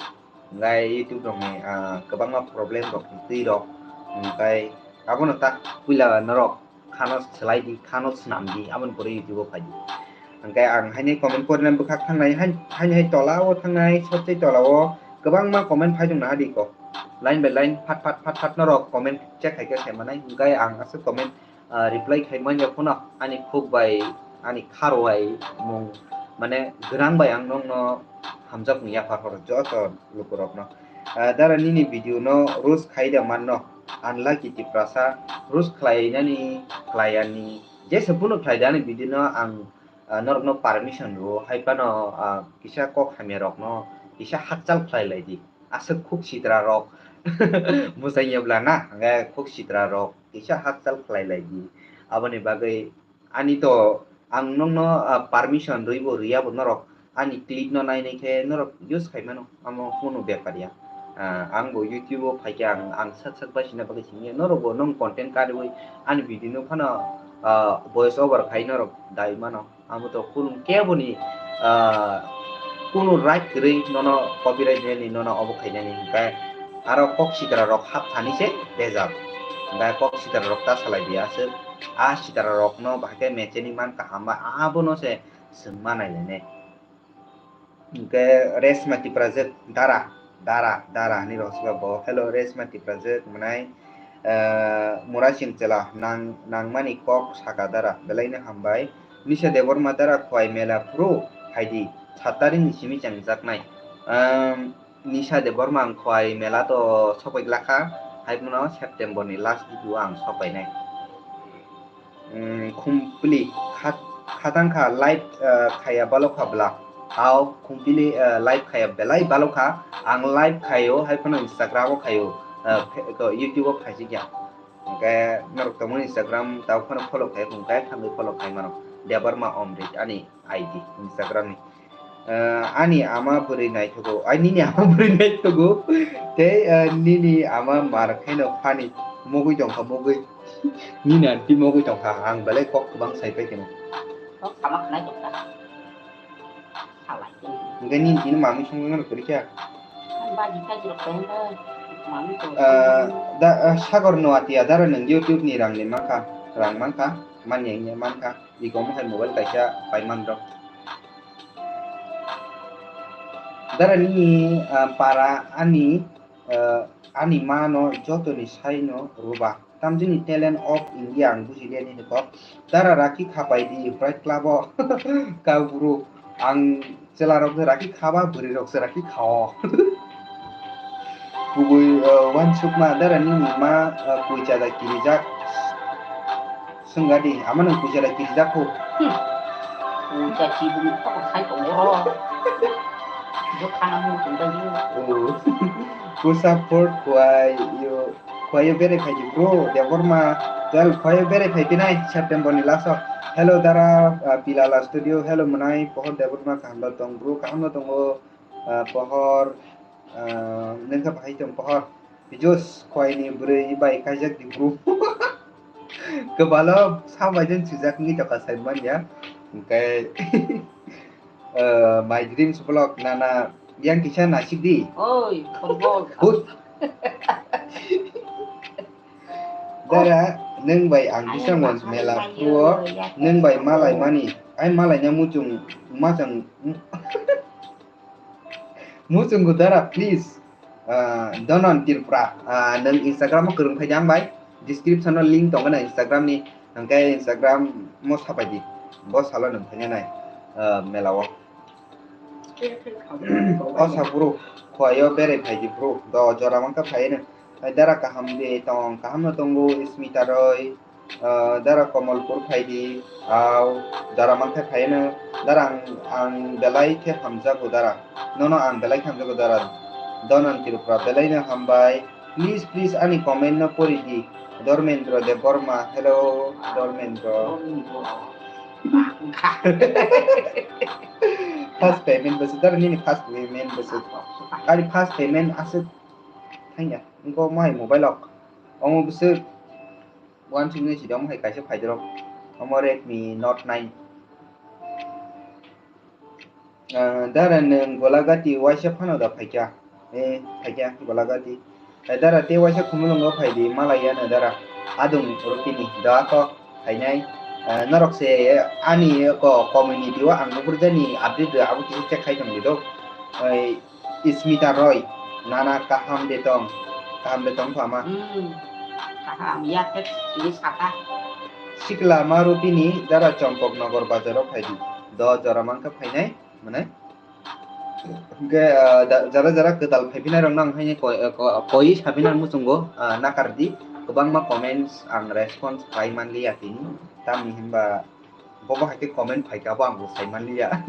Hinkhe YouTube rokni, ah, kwbangma problem rok twi rok. Hinkhe abono ta puila norok khano swlai di, khano swnam di, aboni pore YouTube o phai di. Hwnkhe ang haini comment porinani bwkhak thangnai, hain-, haini hai tola o thangnai, sotwi tola o kwbangma comment phai tong naha di kok. Line by line, phat phat, phat phat norok comment check khai khe sai manai. Hwnkhe ang aswk comment, ah, reply khai manya phano ani khuk bai, ani khar bai mung, mane gwnang bai ang nokno hamjakmung yaphar horo joto lukurokno. Ah, dara nini video no roast khai da manno. Unlucky Tiprasa, roast khlainani, khlaiyani, jesa phano khlai da ani video no ang, ah, norokno permission rwo, hai phano, ah, kisa kok hamya rokno kisa hakchal khlai lai di. Aswk khuk sitra rok mwsai ya bla na, hwnkhe khuk sitra rok kisa hakchal khlai lai di. Aboni bagwi ani to ang nokno, ah, permission rwi bo rwya bo norok ani clip no nai nai khe norok use khai mano, amo kunu bepar ya. Ah, ang bo YouTube o phai khe ang, ang sak sak bai sina bagwi simi ya, norok bo nong content karwi ani video no phano, ah, voice over khai norok dai mano, amo to kunu kebo ni, ah, kunu right kwrwi nono copyright nani nono obo khainani, hinkhe aro kok sitra rok hap thani se bejal, hinkhe kok sitra rok ta salai di aswk. A sitra rokno bahai khe mecheni man kaham ba abono se chwng ma nai lainai. Hinkhe Resma Tiprajwk dara, dara, dara hinwi rw sika bo. Hello Resma Tiprajwk mwnai, eh, Murasing chwla nang, nangmani kok saka dara, belai no hambai. Nisha Debbarma dara Khowai mela phuru phaidi, sat tarikni simi chengjaknai. Ehm, Nisha Debbarma ang Khowai mela to sokoi glakha, hai phano September ni last week o ang sokoinai. Hmm, Khumpili khat-, khatang kha live, eh, khaya balokha bla. Hao, Khumpili, eh, live khaya belai balokha. Ang live khayo, hai phano Instagram o khayo, eh, phe-, ko YouTube o khaijak ya. Hwnkhe norok tongmani Instagram tao phano follow khai, hwnkhe thangwi follow khai mano. Debbarma Omrit ani I D Instagram ni. Eh, ani ama bwrwi naithogo, ai nini ama bwrwi naithogo, tei, eh, nini ama mar khaino phani mogwi tongkha, mogwi. Nini aunty mogwi tongkha, ang belai kok kwbang sai pai keno. Kok sama khnai tongkha. Salai. Hwnkhe nini tini mamwi songwi mano kwrwi kha? Ang baji thaji rok pai hwnba, mamwi tong. Eh, da, eh, Sagor Noatia dara nwng YouTube ni rang ni mankha, rang mankha, manya wngya mankha, iko mohai mobile kaisa pai man rok. Dara nini, ah, para ani, ah, ani ma no joto ni sai no ruba. Tamjini talent of India ang buji liya nini kok. Dara rakhi khapai di, Pride Club o. Kau buru ang chwla rok se rakhi khaba, bwrwi rok se rakhi khao. Kubui, ah, uansukma dara nini ma, ah, puicha da kirijak. Swngadi, ama nwng puicha da kirijak kho. Hmm. Puicha chibung kok sai tongo ro. Jo khana mu tong bai yo. Oh. Who support Khowai yo, Khowai yo berai phai di bro, Debbarma twelve Khowai yo berai phai pinai September ni last o. Hello dara, ah, Pilala Studio, hello mwnai, Pohor Debbarma kaham da tong bro, kaham da tongo, ah, Pohor, ah, nengkha bahai tong Pohor. Bijos Khowai ni bwrwi bai kaijak di bro. Kwbalo sa bai den swijak wngwi tongkha sai manya. Hwnkhe, eh, My Dreams Vlog nana yang kisa nasik di. Oi, football. Hut. Dara, nwng bai ang kisa mons mela phuo, nwng bai malai mani. Ai malai na muchung, machang. Muchungo dara, please. Ah, Donon Tripura. Ah, nwng Instagram o kwrwng phai di ang bai. Description o link tongo na Instagram ni. Hwnkhe Instagram mo sapai di. Bo salo nwng phai nai, ah, mela o. O sa bro, Khowai o berai phai di bro. Do jora mankha phai no. Ai dara kaham de tong, kaham no tongo Smita Roy, ah, dara Komolpur phaidi, au, dara mankhe phaino, dara ang, ang belai khe hamjago dara, nono ang belai khe hamjago dara, Donan Tripura belai no hambai, please, please ani comment no pori di, Dormendro Debbarma, hello, Dormendro. First payment bwswk, dara nini first payment bwswk, ani first payment aswk thangya, engko mai mobile rok. Omo bwswk one six nine sida omo hai kaisa phaidorok. Omo Redmi Note nine. Ah, dara nwng Golagati waisa phano da phaikha? Eh, phaikha Golagati. Eh, dara te waisa Khumulwngo phaidi, malai yano dara. Adung Rupini, da ako phainai. Eh, norok se ani ko community o ang nukrujani update rw abo kisa check khai tong di do. Eh, Smita Roy, nana kaham de tong, kaham de tong pha ma? Hmm, kaham, ya khe sini saka. Sikla ma Rupini dara Chompok Nogor bazar o phaidi. Do jora mankha phainai, mane? Hwnkhe, ah, da-, jara jara kwtal phaiphinai rok nang haini koi, eh, ko-, koi saphinai muchungo, ah, nakar di. Kwbangma comments ang response khai manliya tini. Tamni hinba bobo hai khe comment phaikha, abo ang bo sai manliya.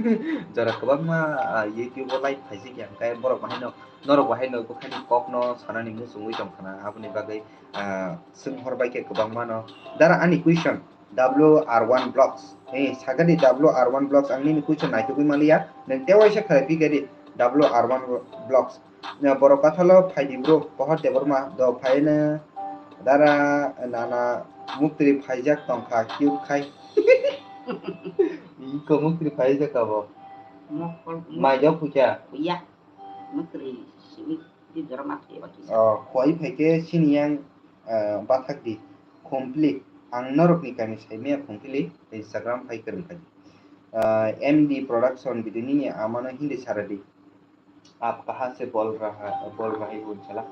Jora kwbangma, ah, YouTube o live phaisik ya, hwnkhe borok bahaino, norok bahaino bwkhani kokno sanani muchungwi tongkhana, aboni bagwi, ah, swnghor bai khe kwbangmano. Dara ani question, W R one Vlogs. Eh, sakani W R one Vlogs, ang nini question naitugwi manliya, nwng tewaisa khlai phi khe di, W R one Vlogs. Na borok kathalo phaidi bro, Pohor Debbarma, do phaino dara nana muktri phaijak tongkha, cute khai. Iko muktri phaijak abo. Mokol, mok- Mai jok puja. Puya. Muktri simi di jora ma thai baki. Oh, koi phaikhe sini yang, ah, bathak di. Complete. Ang norokni kami saimaya complete. Instagram phai kwrwng khai. Ah, M D Production video nini amano Hindi sara di. आप कहाँ से बोल रहा, बोल रहे हो चला?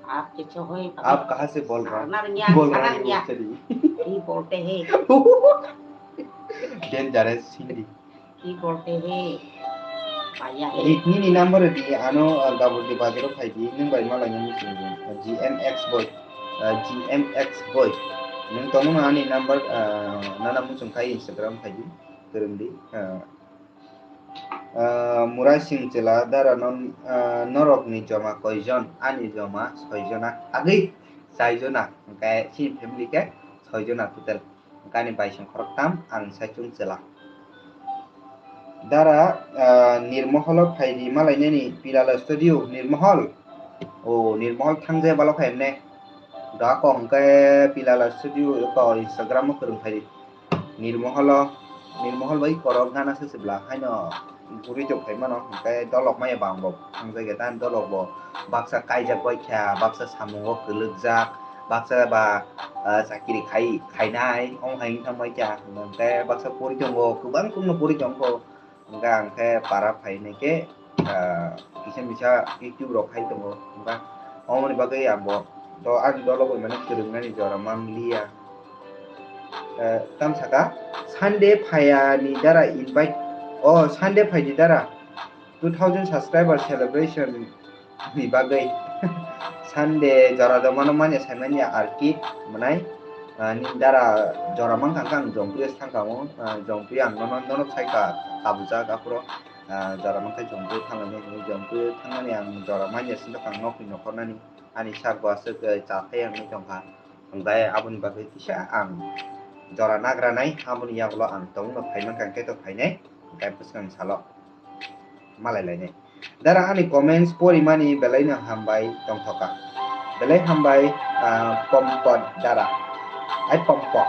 आप किसे होय? आप कहाँ से बोल रहा, बोल रहे हो चली? की बोलते हैं? Dangerous Hindi. की बोलते हैं? भैया है। Nini number di ano, ah, Gabordi bazar o phai di, nwng bai malai nang muchungo. G M X boy, ah, G M X boy. Nwng tongmano ani number, ah, nana muchung khai Instagram phai di, kwrwng di. Ah, Ah, Murai Singh chwla dara non, ah, norokni joma koijon? Ani joma soijona. Agwi chaijona. Hwnkhe chini family khe soijona total. Hwnkhe ani bai song khoroktham, ang saichung chwla. Dara, ah, Nirmoholo phaidi malainani Pilala Studio, Nirmohol. O, Nirmohol thangjaya balo khaimne. Da kok hwnkhe Pilala Studio ko Instagram o kwrwng phaidi. Nirmoholo, Nirmohol bai korok gana se sibla haino guri tok phaimano, hwnkhe dolok maya bang bo thangjak ya, tani dolok bo baksa kaijak bai kha, baksa samungo kwlwkjak, baksa ba, ah, chakiri khai, khainai, ong hai wngthang bai kha, hwnkhe baksa pori tongo, kwbang kwbangno pori tongkho. Hwnkhe ang khe para phainai khe, ah, kisa misa YouTube rok khai tongo. Hwnkhe omoni bagwi ang bo to ani dolo bai mane kwrwngnani jora manliya. Eh, tam saka Sunday phaya ni dara invite, oh, Sunday phai di dara two thousand subscriber celebration ni bagwi. Sunday jora joma no manya sai manya arki mwnai, ah, ni dara jora mankha ang Jompuio thangkha mo, ah, Jompuio ang nono, nono sai ka kabujak aphuru, ah, jora mankha Jompuio thanglai hinwi Jompuio thangnani ang jora manya sindok ang nokni nokhornani ani sak bo aswk, eh, cha thai ang wngwi tongkha. Hwnkhe aboni bagwi kisa ang jora nagranai, aboni yagulo ang tongno phaimankha hwnkhe to phainai, hwnkhe bwskang salo malai lainai. Dara ani comments porimani belaino hambai tongthoka. Belai hambai, ah, Pompo dara. Ai Pompo.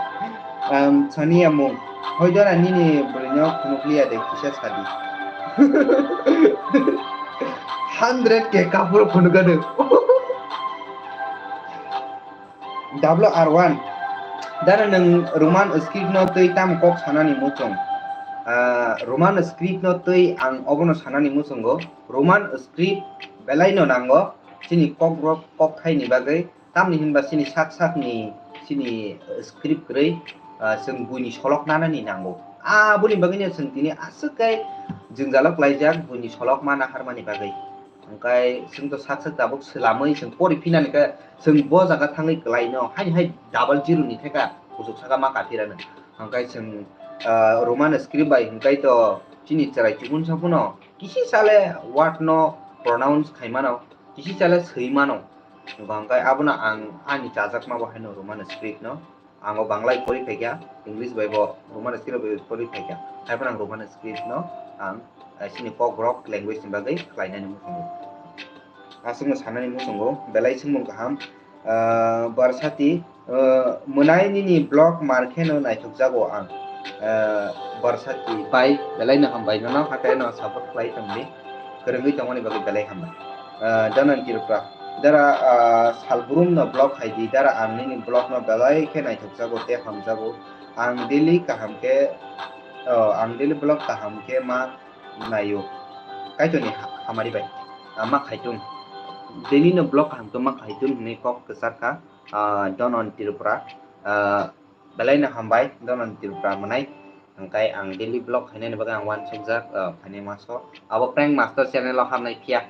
Um, Sonia mung. Hoi dara nini bwrwino phunukliya de kisa sadi. Hundred K kaphuru phunukgado. W R one. Dara nwng Roman script no twi tamo kok sanani muchung? Ah, Roman script no twi ang obono sanani muchungo. Roman script belai no nango chini kok rok kok thaini bagwi, tamni hinba chini sak sak ni chini script kwrwi, ah, chwng buini solok nanani nango. Aboni bagwi no chwng tini aswk khe jwngjalo klaijak buini solok mana harmani bagwi. Hwnkhe chwng to sak sak tabuk swlamwi chwng pori phinani khe chwng bo jaga thangwi kwlaino, haini hai double zero ni theka kuchuk saka ma kaphirano. Hwnkhe chwng, ah, Roman script bai hwnkhe to chini chwrai chukun sa phano kisi sale word no pronounce khai mano, kisi sale swi mano. Hwnkhe abono ang ani chajakma bo haino Roman script no. Ang o Bangla bai pori phaikha, English bai bo Roman script bai pori phaikha. Hai phano ang Roman script no ang, eh, chini Kokborok language ni bagwi khlainani muchungo. Aswkno sanani muchungo, belai swngmung kaham. Ah, Barsati, ah, mwnai nini vlog mar kheno naithokjago ang. Ah, Barsati bai, belai no hambai, nono hatai no support khlai tongdi. Kwrwngwi tongmani bagwi belai hambai. Ah, Danan Tripura. Dara, ah, salbrum no block hai di, dara ang nini block no belai khe naithokjago tei hamjago. Ang daily kaham khe, oh, ang daily block kaham khe ma naio. Kaitorni ha-, hamari bai. Ah, ma khaitung. Daily no block kaham khe ma khaitung hinwi kok kwchar kha, ah, Danan Tripura. Ah, belai no hambai, Danan Tripura mwnai. Hwnkhe ang daily vlog khainani bagwi ang uansukjak, ah, phaini maso. Abo Prank Master channel o hamnai phiya.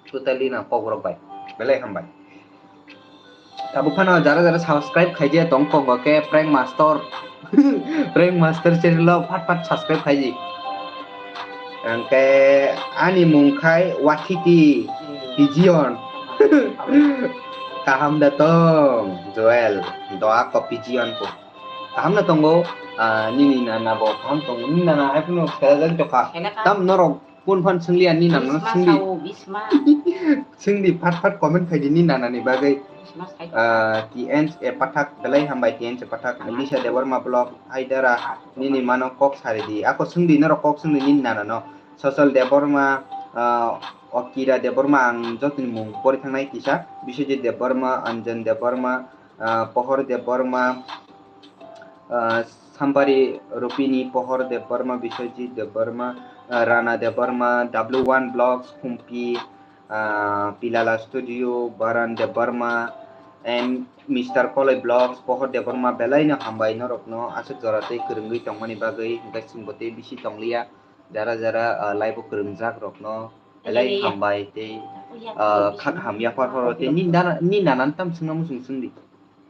Totally no Kokborok bai. Belai hambai. Tabuk phano jara jara subscribe khaijak tong kok khe Prank Master. Prank Master channel o phat phat subscribe khaidi. Hwnkhe ani mung khai Wathiti Pijion. Kaham da tong, Joel. Doa ko Pijion ko. Kaham no tongo, ah, nini nana bo kaham tongo. Nini nana hai phano selajak tokha. Tam norok kun phan swngli ani nana no swngli. Swngdi phat phat comment khaidi nini nana ni bagwi. Ah, T N C Pathak, belai hambai T N C Pathak. Lisa Debbarma vlog, hai dara nini mano kok sari di. Ako swngdi norok kok swngdi nini nana no. Sosol Debbarma, ah, Okira Debbarma ang jotoni mung pori thangnai kisa. Biswajit Debbarma, Anjan Debbarma, ah, Pohor Debbarma, ah, Sampari Rupini, Pohor Debbarma, Biswajit Debbarma, ah, Rana Debbarma, W one Vlogs, Khumpi, ah, Pilala Studio, Baran Debbarma, and Mister Koloi Vlogs, Pohor Debbarma, belai no hambai norok no aswk jora tei kwrwngwi tongmani bagwi, hwnkhe chwng bo tei bisi tongliya, jara jara, ah, live o kwrwngjak rok no belai hambai tei, ah, kha kaham yaphar horo tei ni nana, ni nana no tam swngna muchung swngdi.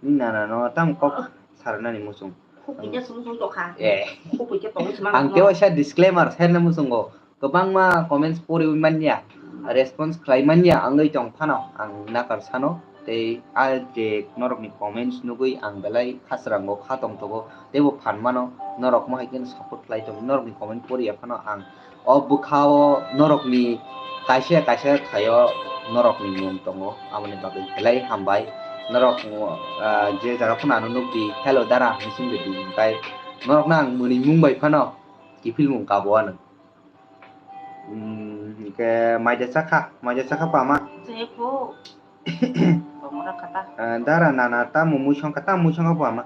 Ni nana no tam kok sarnani muchung. Khupui khe sung sung tokha. Eh. Khupui khe tong sima. Ang tei waisa disclaimer serna muchungo. Kwbangma comments poriwi manya, response khlai manya wngwi tong phano ang nakar sano. Tei a je norokni comments nugwi ang belai khasrango kha tongthogo. Teibo phan mano norok mohai kheno support khlai tongo. Norokni comment poriya phano ang o bwkhao norokni kaisa kaisa thaio norokni mung tongo, aboni bagwi belai hambai. Norok, ah, je jaga phano ano nukdi, "Hello dara," hinwi swngdi, hinkhai norokno ang mwnwi mung bai phano kiphilmung kabo ano. Hmm, hinkhe maida chakha, maida chakha pama. Tongmora kata. Ah, dara nana tamo muisong kha, tamo muisong kha bo ama?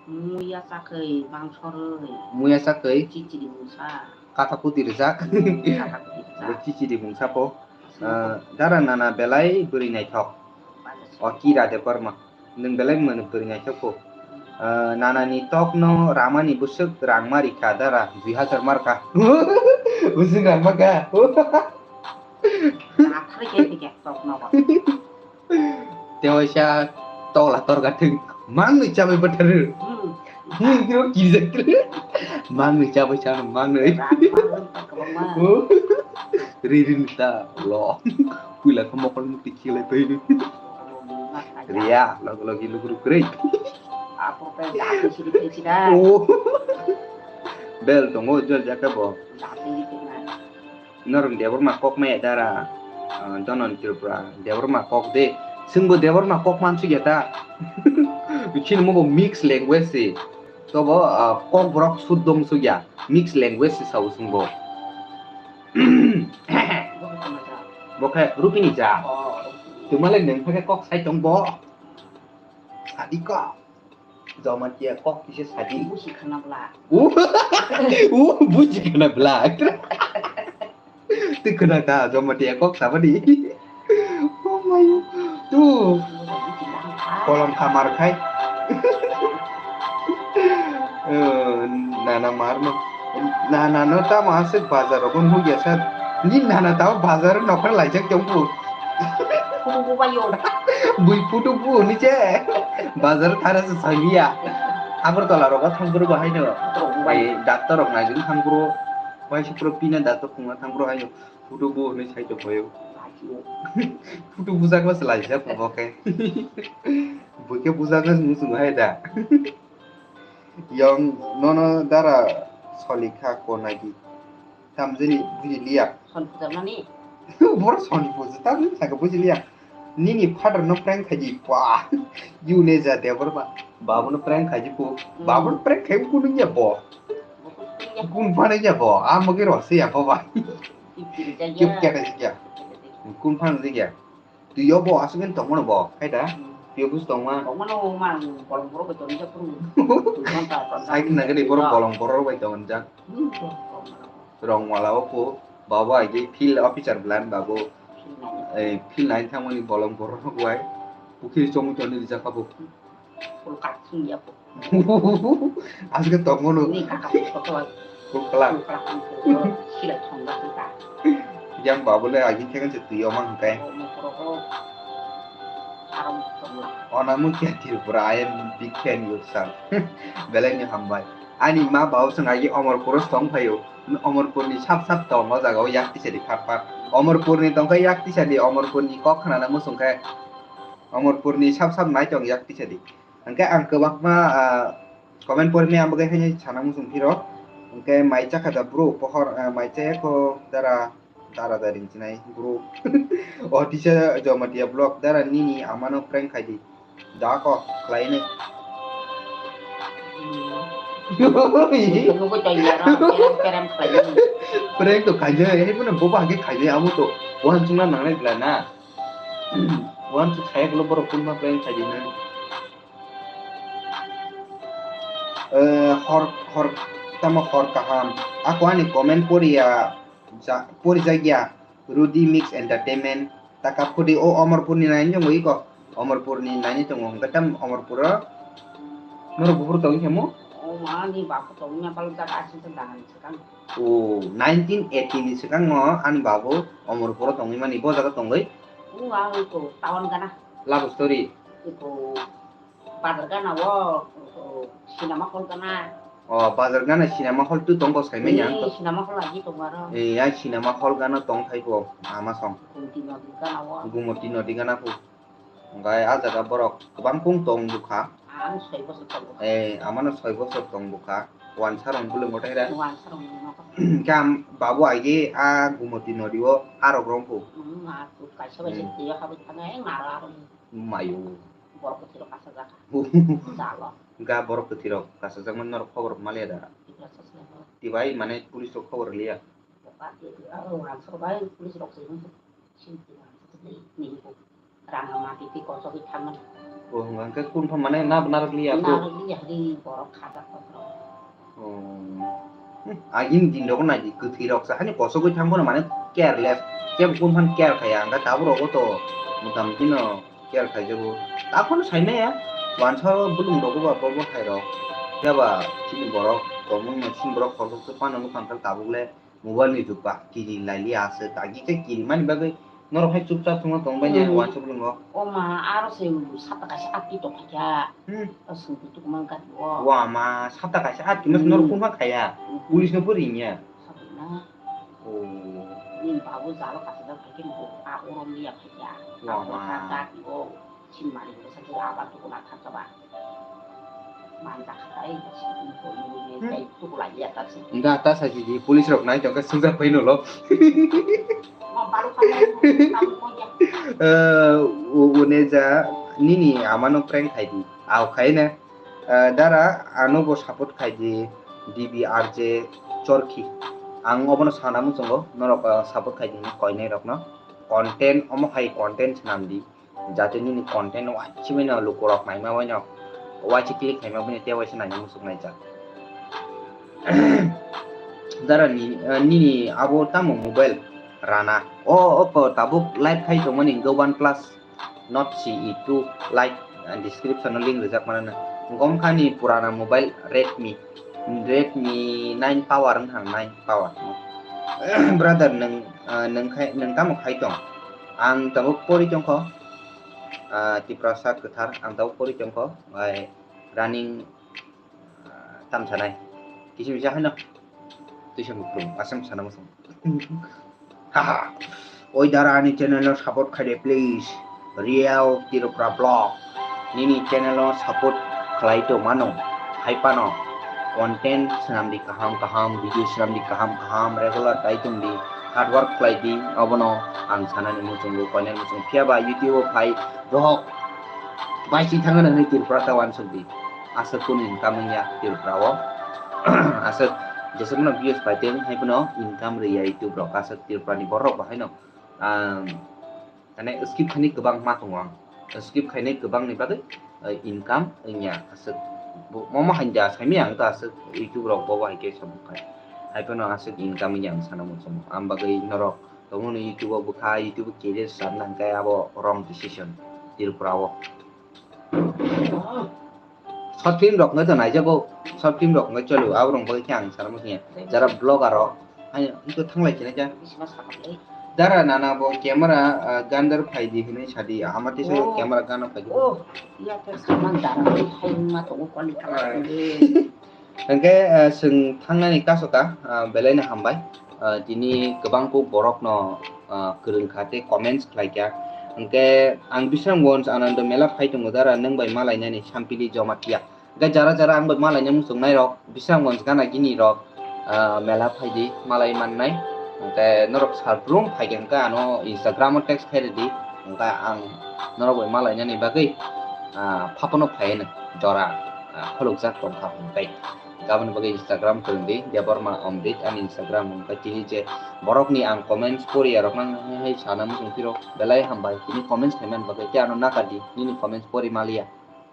Muya chakwi, bangsorwi. Muya chakwi? Chichiri mungsa. Kata kuti rijak. Hmm, kata kuti rijak. Bo chichiri mungsa po. Ah, dara nana belai bwrwi naithok. O Kira Debbarma. Nwng belai mano bwrwi naithok po. Ah, nana ni tok no ramani bwswk rang ma rikha dara dui hazar markha. Bwswk rang ma kha. Nathari khe tok no. Tewaisa tola torga thwng mangwi chabai bwtharw. Hmm. Mungkiro kijak. Mangwi chabai chano mangwi. Rang mangwi kwbangma. Oh. Ri ri ta lo. Puila khe mokol mukti khilai pai. Riya, logi logi lugru kwrwi. Apo pe dati siri pe sida. Oh. Bel tongo jol jaka bo. Dati siri pe na. Norok Debbarma kok maya dara, ah, Donon Tripura, Debbarma kok de. Chwngbo Debbarma kok mansukya ta. Chini mobo mix language se. Tobo, ah, Kokborok suddo wngsukya. Mix language se sao chwngbo. Bo khe Rupini ja. Twmale nwng phai khe kok sai tong bo. Sadi kok. Jamatia kok kisa sadi. Busi khana bla. U, u, busi khana bla. Twi khna kha, Jamatia kok sabadi. Oh my. Tu. Kolom khamar khai. Eh, nana mar no. Nana no tamo aswk bazar rogo nugya sa. Ni nana tamo bazar nokra laijak tong bu. Photo bo bai yo. Bui photo bu ni je. Bazar thara se saiya. Agartala rogo thang buru bahai no. Photo bo bai. Ai doctor rok nai jin thang buru. Bai se pro pina doctor khungna thang buru hayo. Photo bu ni sai to boyo. Photo bujak ba se laijak bo ke. Bui ke bujak ba se musung hai da. Yong nono dara solikha konagi. Tamjani bujiliya. Son pujarmani? Bor son puja tamni saka bujiliya. Nini father no prank khaji pa. Yu ne ja de bor ba. Babu no prank khaji po. Hmm. Babu no prank khai kunu ya bo. Bo kunu ya. Kun phane ya bo. Amagi ro se ya bo ba. Kip kiri jaya. Kip kiri jaya. Kun phane jaya. Twi o bo aswk wng tongmano bo, hai da? Hmm. Twi o busi tongma? Tongmano mang bolong borok bai tongmani jak phuru. Twi ghonta ghonta. Sai khna gede borok bolong borok bai tongmani jak. Hmm, bolong borok. Rong wala o pho, babo ai de field officer bwlan babo. Field nai. Eh, field nai thangmani bolong borok rok bai. Pukhiri chomwi tongni rijak abo. Pul kak sung ya pho. Aswk tongmano. Ni kaka pho to. Pul kla. Pul kla pho. Silai thong da kha. Yang babu le agin thang se twi o mang kai. O mo poro ko. Aram tong la. Ona mu kya Tripura, I am big fan your sir. Belai ni hambai. Ani ma bau sung agi Omorpur o tong phaio. Omorpur ni sap sap tong o jaga o yak tisa di phar phar. Omorpur ni tong khe yak tisa di, Omorpur ni kok khna na musung khe. Omorpur ni sap sap nai tong yak tisa di. Hwnkhe ang kwbangma, ah, comment porimani ang bagwi haino sana muchung phiro. Hwnkhe mai chakha da bro, pohor, ah, mai chaya kho dara, dara da ring chinai bro. O tisa Jamatia vlog dara nini amano prank khai di. Da ko khlai ni. Nugui tong ya, kerem, kerem khlai ni. Prank to khai di, he bono boba hage khai di, amo to wan chungna nangnai bla na. Wan chu khai gulo borok kunma prank khai di na. Eh, hor, hor, tamo hor kaham. Ako ani comment poriya, ja, porijakya. Rudy Mix Entertainment. Taka phudi o Omorpurni naini tongwi ko. Omorpurni naini tongo. Hwnkhe tam Omorpuro. Norok buphuru tongwi khe mo? O ma, ani bapho tongwi ma palok jaga aswk se dahani swkang. O, nineteen eighty ni swkangno ani babo Omorpuro tongwi mani. Bo jaga tongwi? O, ang ko town gana. Love story. Ko Bazar gana o, o, cinema hall gana. O, bazar gana cinema hall tu tongo saimanya ang to. Ee, cinema hall agi tongo aro. Ee, ai cinema hall gana tong thai bo, ama song. Gumoti nodi gana o. Gumoti nodi gana phu. Hwnkhe ah jaga borok kwbang kung tong bukha. Ang soi bosor tong bukha. Ee, amano soi bosor tong bukha. Wansa rong bwlwngo thai ra. Wansa rong bwlwngo. Khe ang babu agi ah Gumoti nodi o arok rong phu. Hmm, ah, kaisa bai se hmm. Twiyo habwi thangwi naro aroni. Mayo. Borok kwthwirok kasajak kha. Jalo. Ga borok kwthwirok kasajak man norok khobor maliya da? Tiprasa swnamwi. Tibai mane police rok khobor liya. Aro wansuk bai police rok se hwnwi sinti wansuk ni hwnwi rang ma titi kosogwi thangmani. O hwnba hwnkhe kun pha mane nab narwk liya ko? Narwk liya hwnwi borok khajak kok rok. Oh. Hmm, agini din rok nai di, kwthwi rok sa hani kosogwi thang bono mane careless, kebo kun phan care khaya, hwnkhe tabuk rogo to motamoti no care khaijago. Takhorno saimaya, wansa bwlwng rogo ba bobo hai rok, phiya ba chini borok tongmung sini borok khoroksa phano nukha, hwnkhe tabuk le mobile ni jug ba, kiri lai liya aswk, agi khe kiri mani bagwi. Norok hai chupchap thwngno tong bai ya, hmm, uansuk lwngo. O ma, aro se sata kaisa atwi tong kha kya. Hmm. O sungkhe tuku man kha o. Wa ma, sata kaisa atwi mas norok hmm. Phunukha khaya. Hmm. Police no pori nya. Sabai na. O. Ni babu jalo kaisa jalo khai khe bo a orom liya khai kya. Wa ma. Atwi o. Chini malik bwsa khe abar tuku na thang kha ba. Manja khatai, chini malik hmm. Tei tuku lai ya ta si. Hwnkhe ta sai di, police rok nai tongkhe swngjak phai nolo. Ma balu khamu, kamu koi ya. Eh, u-, une ja nini amano prank khai di. Au khai ne. Eh, dara ano bo support khai di, D B R J Chorkhi. Ang obono sana muchungo, norok, eh, support khai di koinai rokno. Content omo hai content swnam di. Jate nini content no waisingwi no lukurok naima bai no waisa click khaima bai no tei waisa naina muchung naijak. Dara ni, eh, nini abo tamo mobile rana. O, o ko tabuk live khai tongmani hwnkhe OnePlus Nord C E two Lite, eh, description o link rijak mano. Gomkhani purana mobile Redmi, Redmi nine Power wngkha, nine Power. Brother, nwng, ah, nwng khai, nwng tamo khai tong? Ang tabuk pori tongkho. Ah, Tiprasa kwthar, ang tabuk pori tongkho. Bai running, ah, tam sanai. Kisi misa haino. Tuisa mukrung, asam sana musung. Haha. Oi dara ani channel no support khai de, please. Real Tripura Vlog. Nini channel no support khlai to mano. Hai pano content swnam di kaham kaham, video swnam di kaham kaham, regular dai tong di, hard work khlai di, obono ang sanani muchungo, koinani muchung. Phiya ba YouTube o phai dohok baisi thangna hwnwi Tripura ta wansuk di. Aswk kunu income wngya Tripura o. Aswk jeswkno views paiteng hai phano income rwya YouTube rok. Aswk Tripura ni borok bo haino, um, mane skip khainai kwbang ma tongo ang. Skip khainai kwbang ni bagwi, uh, income wngya. Aswk bo, momo hainda saimanya ang to aswk YouTube rok bo bo hai khe samung khai. Hai phano aswk income wngya ang sana muchungo. Ang bagwi norok tongmani YouTube o bwkha, YouTube career sanna hwnkhe abo wrong decision Tripura o. Short film rok wngkha to naijago, short film rok wngkha chalo, abo rok bagwi khe ang sana muchungya. Jara vlogger rok, hai, ito thanglai chini khe. Dara nana bo camera, ah, gander phai di hinwi sadi, ama tisa camera gana phai di. Oh, iya khe saman dara phai ma tongo koli kala. Hwnkhe, ah, chwng thangnani kaso ka, ah, belai no hambai. Ah, tini kwbangkuk borokno, ah, kwrwng kha tei comments khlai kha. Hwnkhe ang Bisramganj Anando Mela phai tongo dara, nwng bai malainani sampili Jamatia. Hwnkhe jara jara ang bai malaina muchungnai rok, Bisramganj gana gini rok, ah, mela phai di, malai mannai. Hwnkhe norok salbrum phai khe hwnkhe ano Instagram o text khai rwdi. Hwnkhe ang norok bai malainani bagwi, ah, phapono phai hwno jora, ah, khulukjak tongkha hwnkhe. Aboni bagwi Instagram kwrwng di, Debbarma Amrit ani Instagram, hwnkhe tini je borokni ang comments poriya rok nang hai hai sana muchung phiro belai hambai, tini comments khaimani bagwi tei ano naka di, nini comments pori maliya.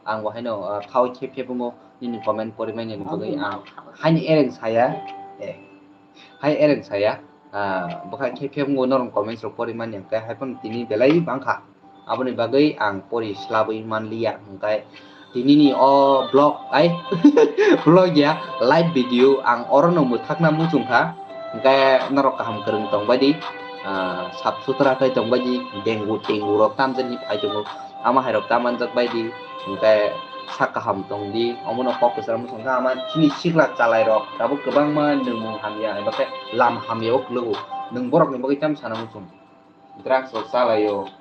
Ang bo haino, ah, thao khe phebungo nini comment pori mani bagwi ang haini ereng saya, eh, hai ereng saya, ah, bwkha khe phebungo norok comments rok pori mani hwnkhe hai phano tini belai bangkha. Aboni bagwi ang pori slabwi manliya, hwnkhe tinini o vlog, ai, vlog ya, live video ang orono mwthakna muchungkha, hwnkhe norok kaham kwrwng tongbaidi, ah, sap sutra khe tongbaidi, dengu tengu rok tamjani phai tongo, ama hai rok ta manjak baidi, hwnkhe sak kaham tongdi, omono kok kwcharo muchungkha ama chini sikla chalai rok tabuk kwbangma nwngmung hamya, eba khe lam hamya o kwlwgo, nwng borokni bagwi tamo sana muchung. Drugs rok chalaio.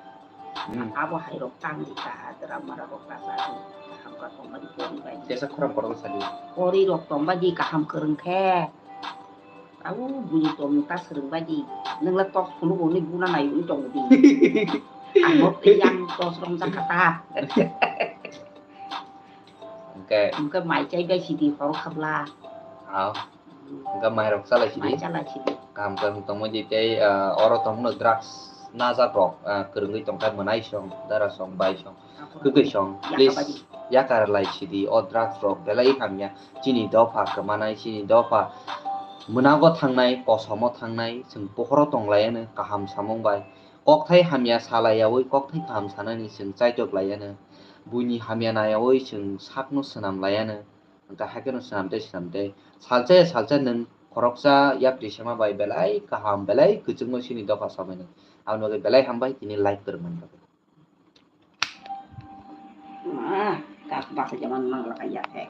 Hmm. Abo hai rok tang di ta, drama rok ta sa di, kaham ka tong badi pori bai. Jesa khorang kotor sa di. Pori rok tong badi kaham kwrwng khe. Au bui tong ta swrwng badi. Nwng le tok phunu bo ni buna nai uni tong di. Ang bo yang tos rong jak kha ta. Hwnkhe hwnkhe mai chai bai sidi horo khabla. Ah. Hwnkhe mai rok chalai sidi. Mai chalai sidi. Kaham khe tongmani tei, ah, oro tongmano drugs najak rok, ah, kwrwngwi tongkha mwnai song, dara song, bai song, kwkwi song. Please, yakar lai sidi o drugs rok belai hamya. Chini dopha kwmanai, chini dopha mwnago thangnai, kosomo thangnai, chwng pohoro tong laiano kaham samung bai. Kokthai hamya sa laiyaui kokthai kaham sanani chwng chaitok laiano. Buini hamya naiyaui chwng sakno swnam laiano. Hwnkhe haikheno swnam tei swnam tei. Salsa ya salsa nwng khoroksa yapri sema bai belai kaham, belai kwchwngno chini dopha samaino. Aboni bagwi belai hambai tini like kwrwngmani bagwi. Ah, kak baksa jaman manglaka ya khe.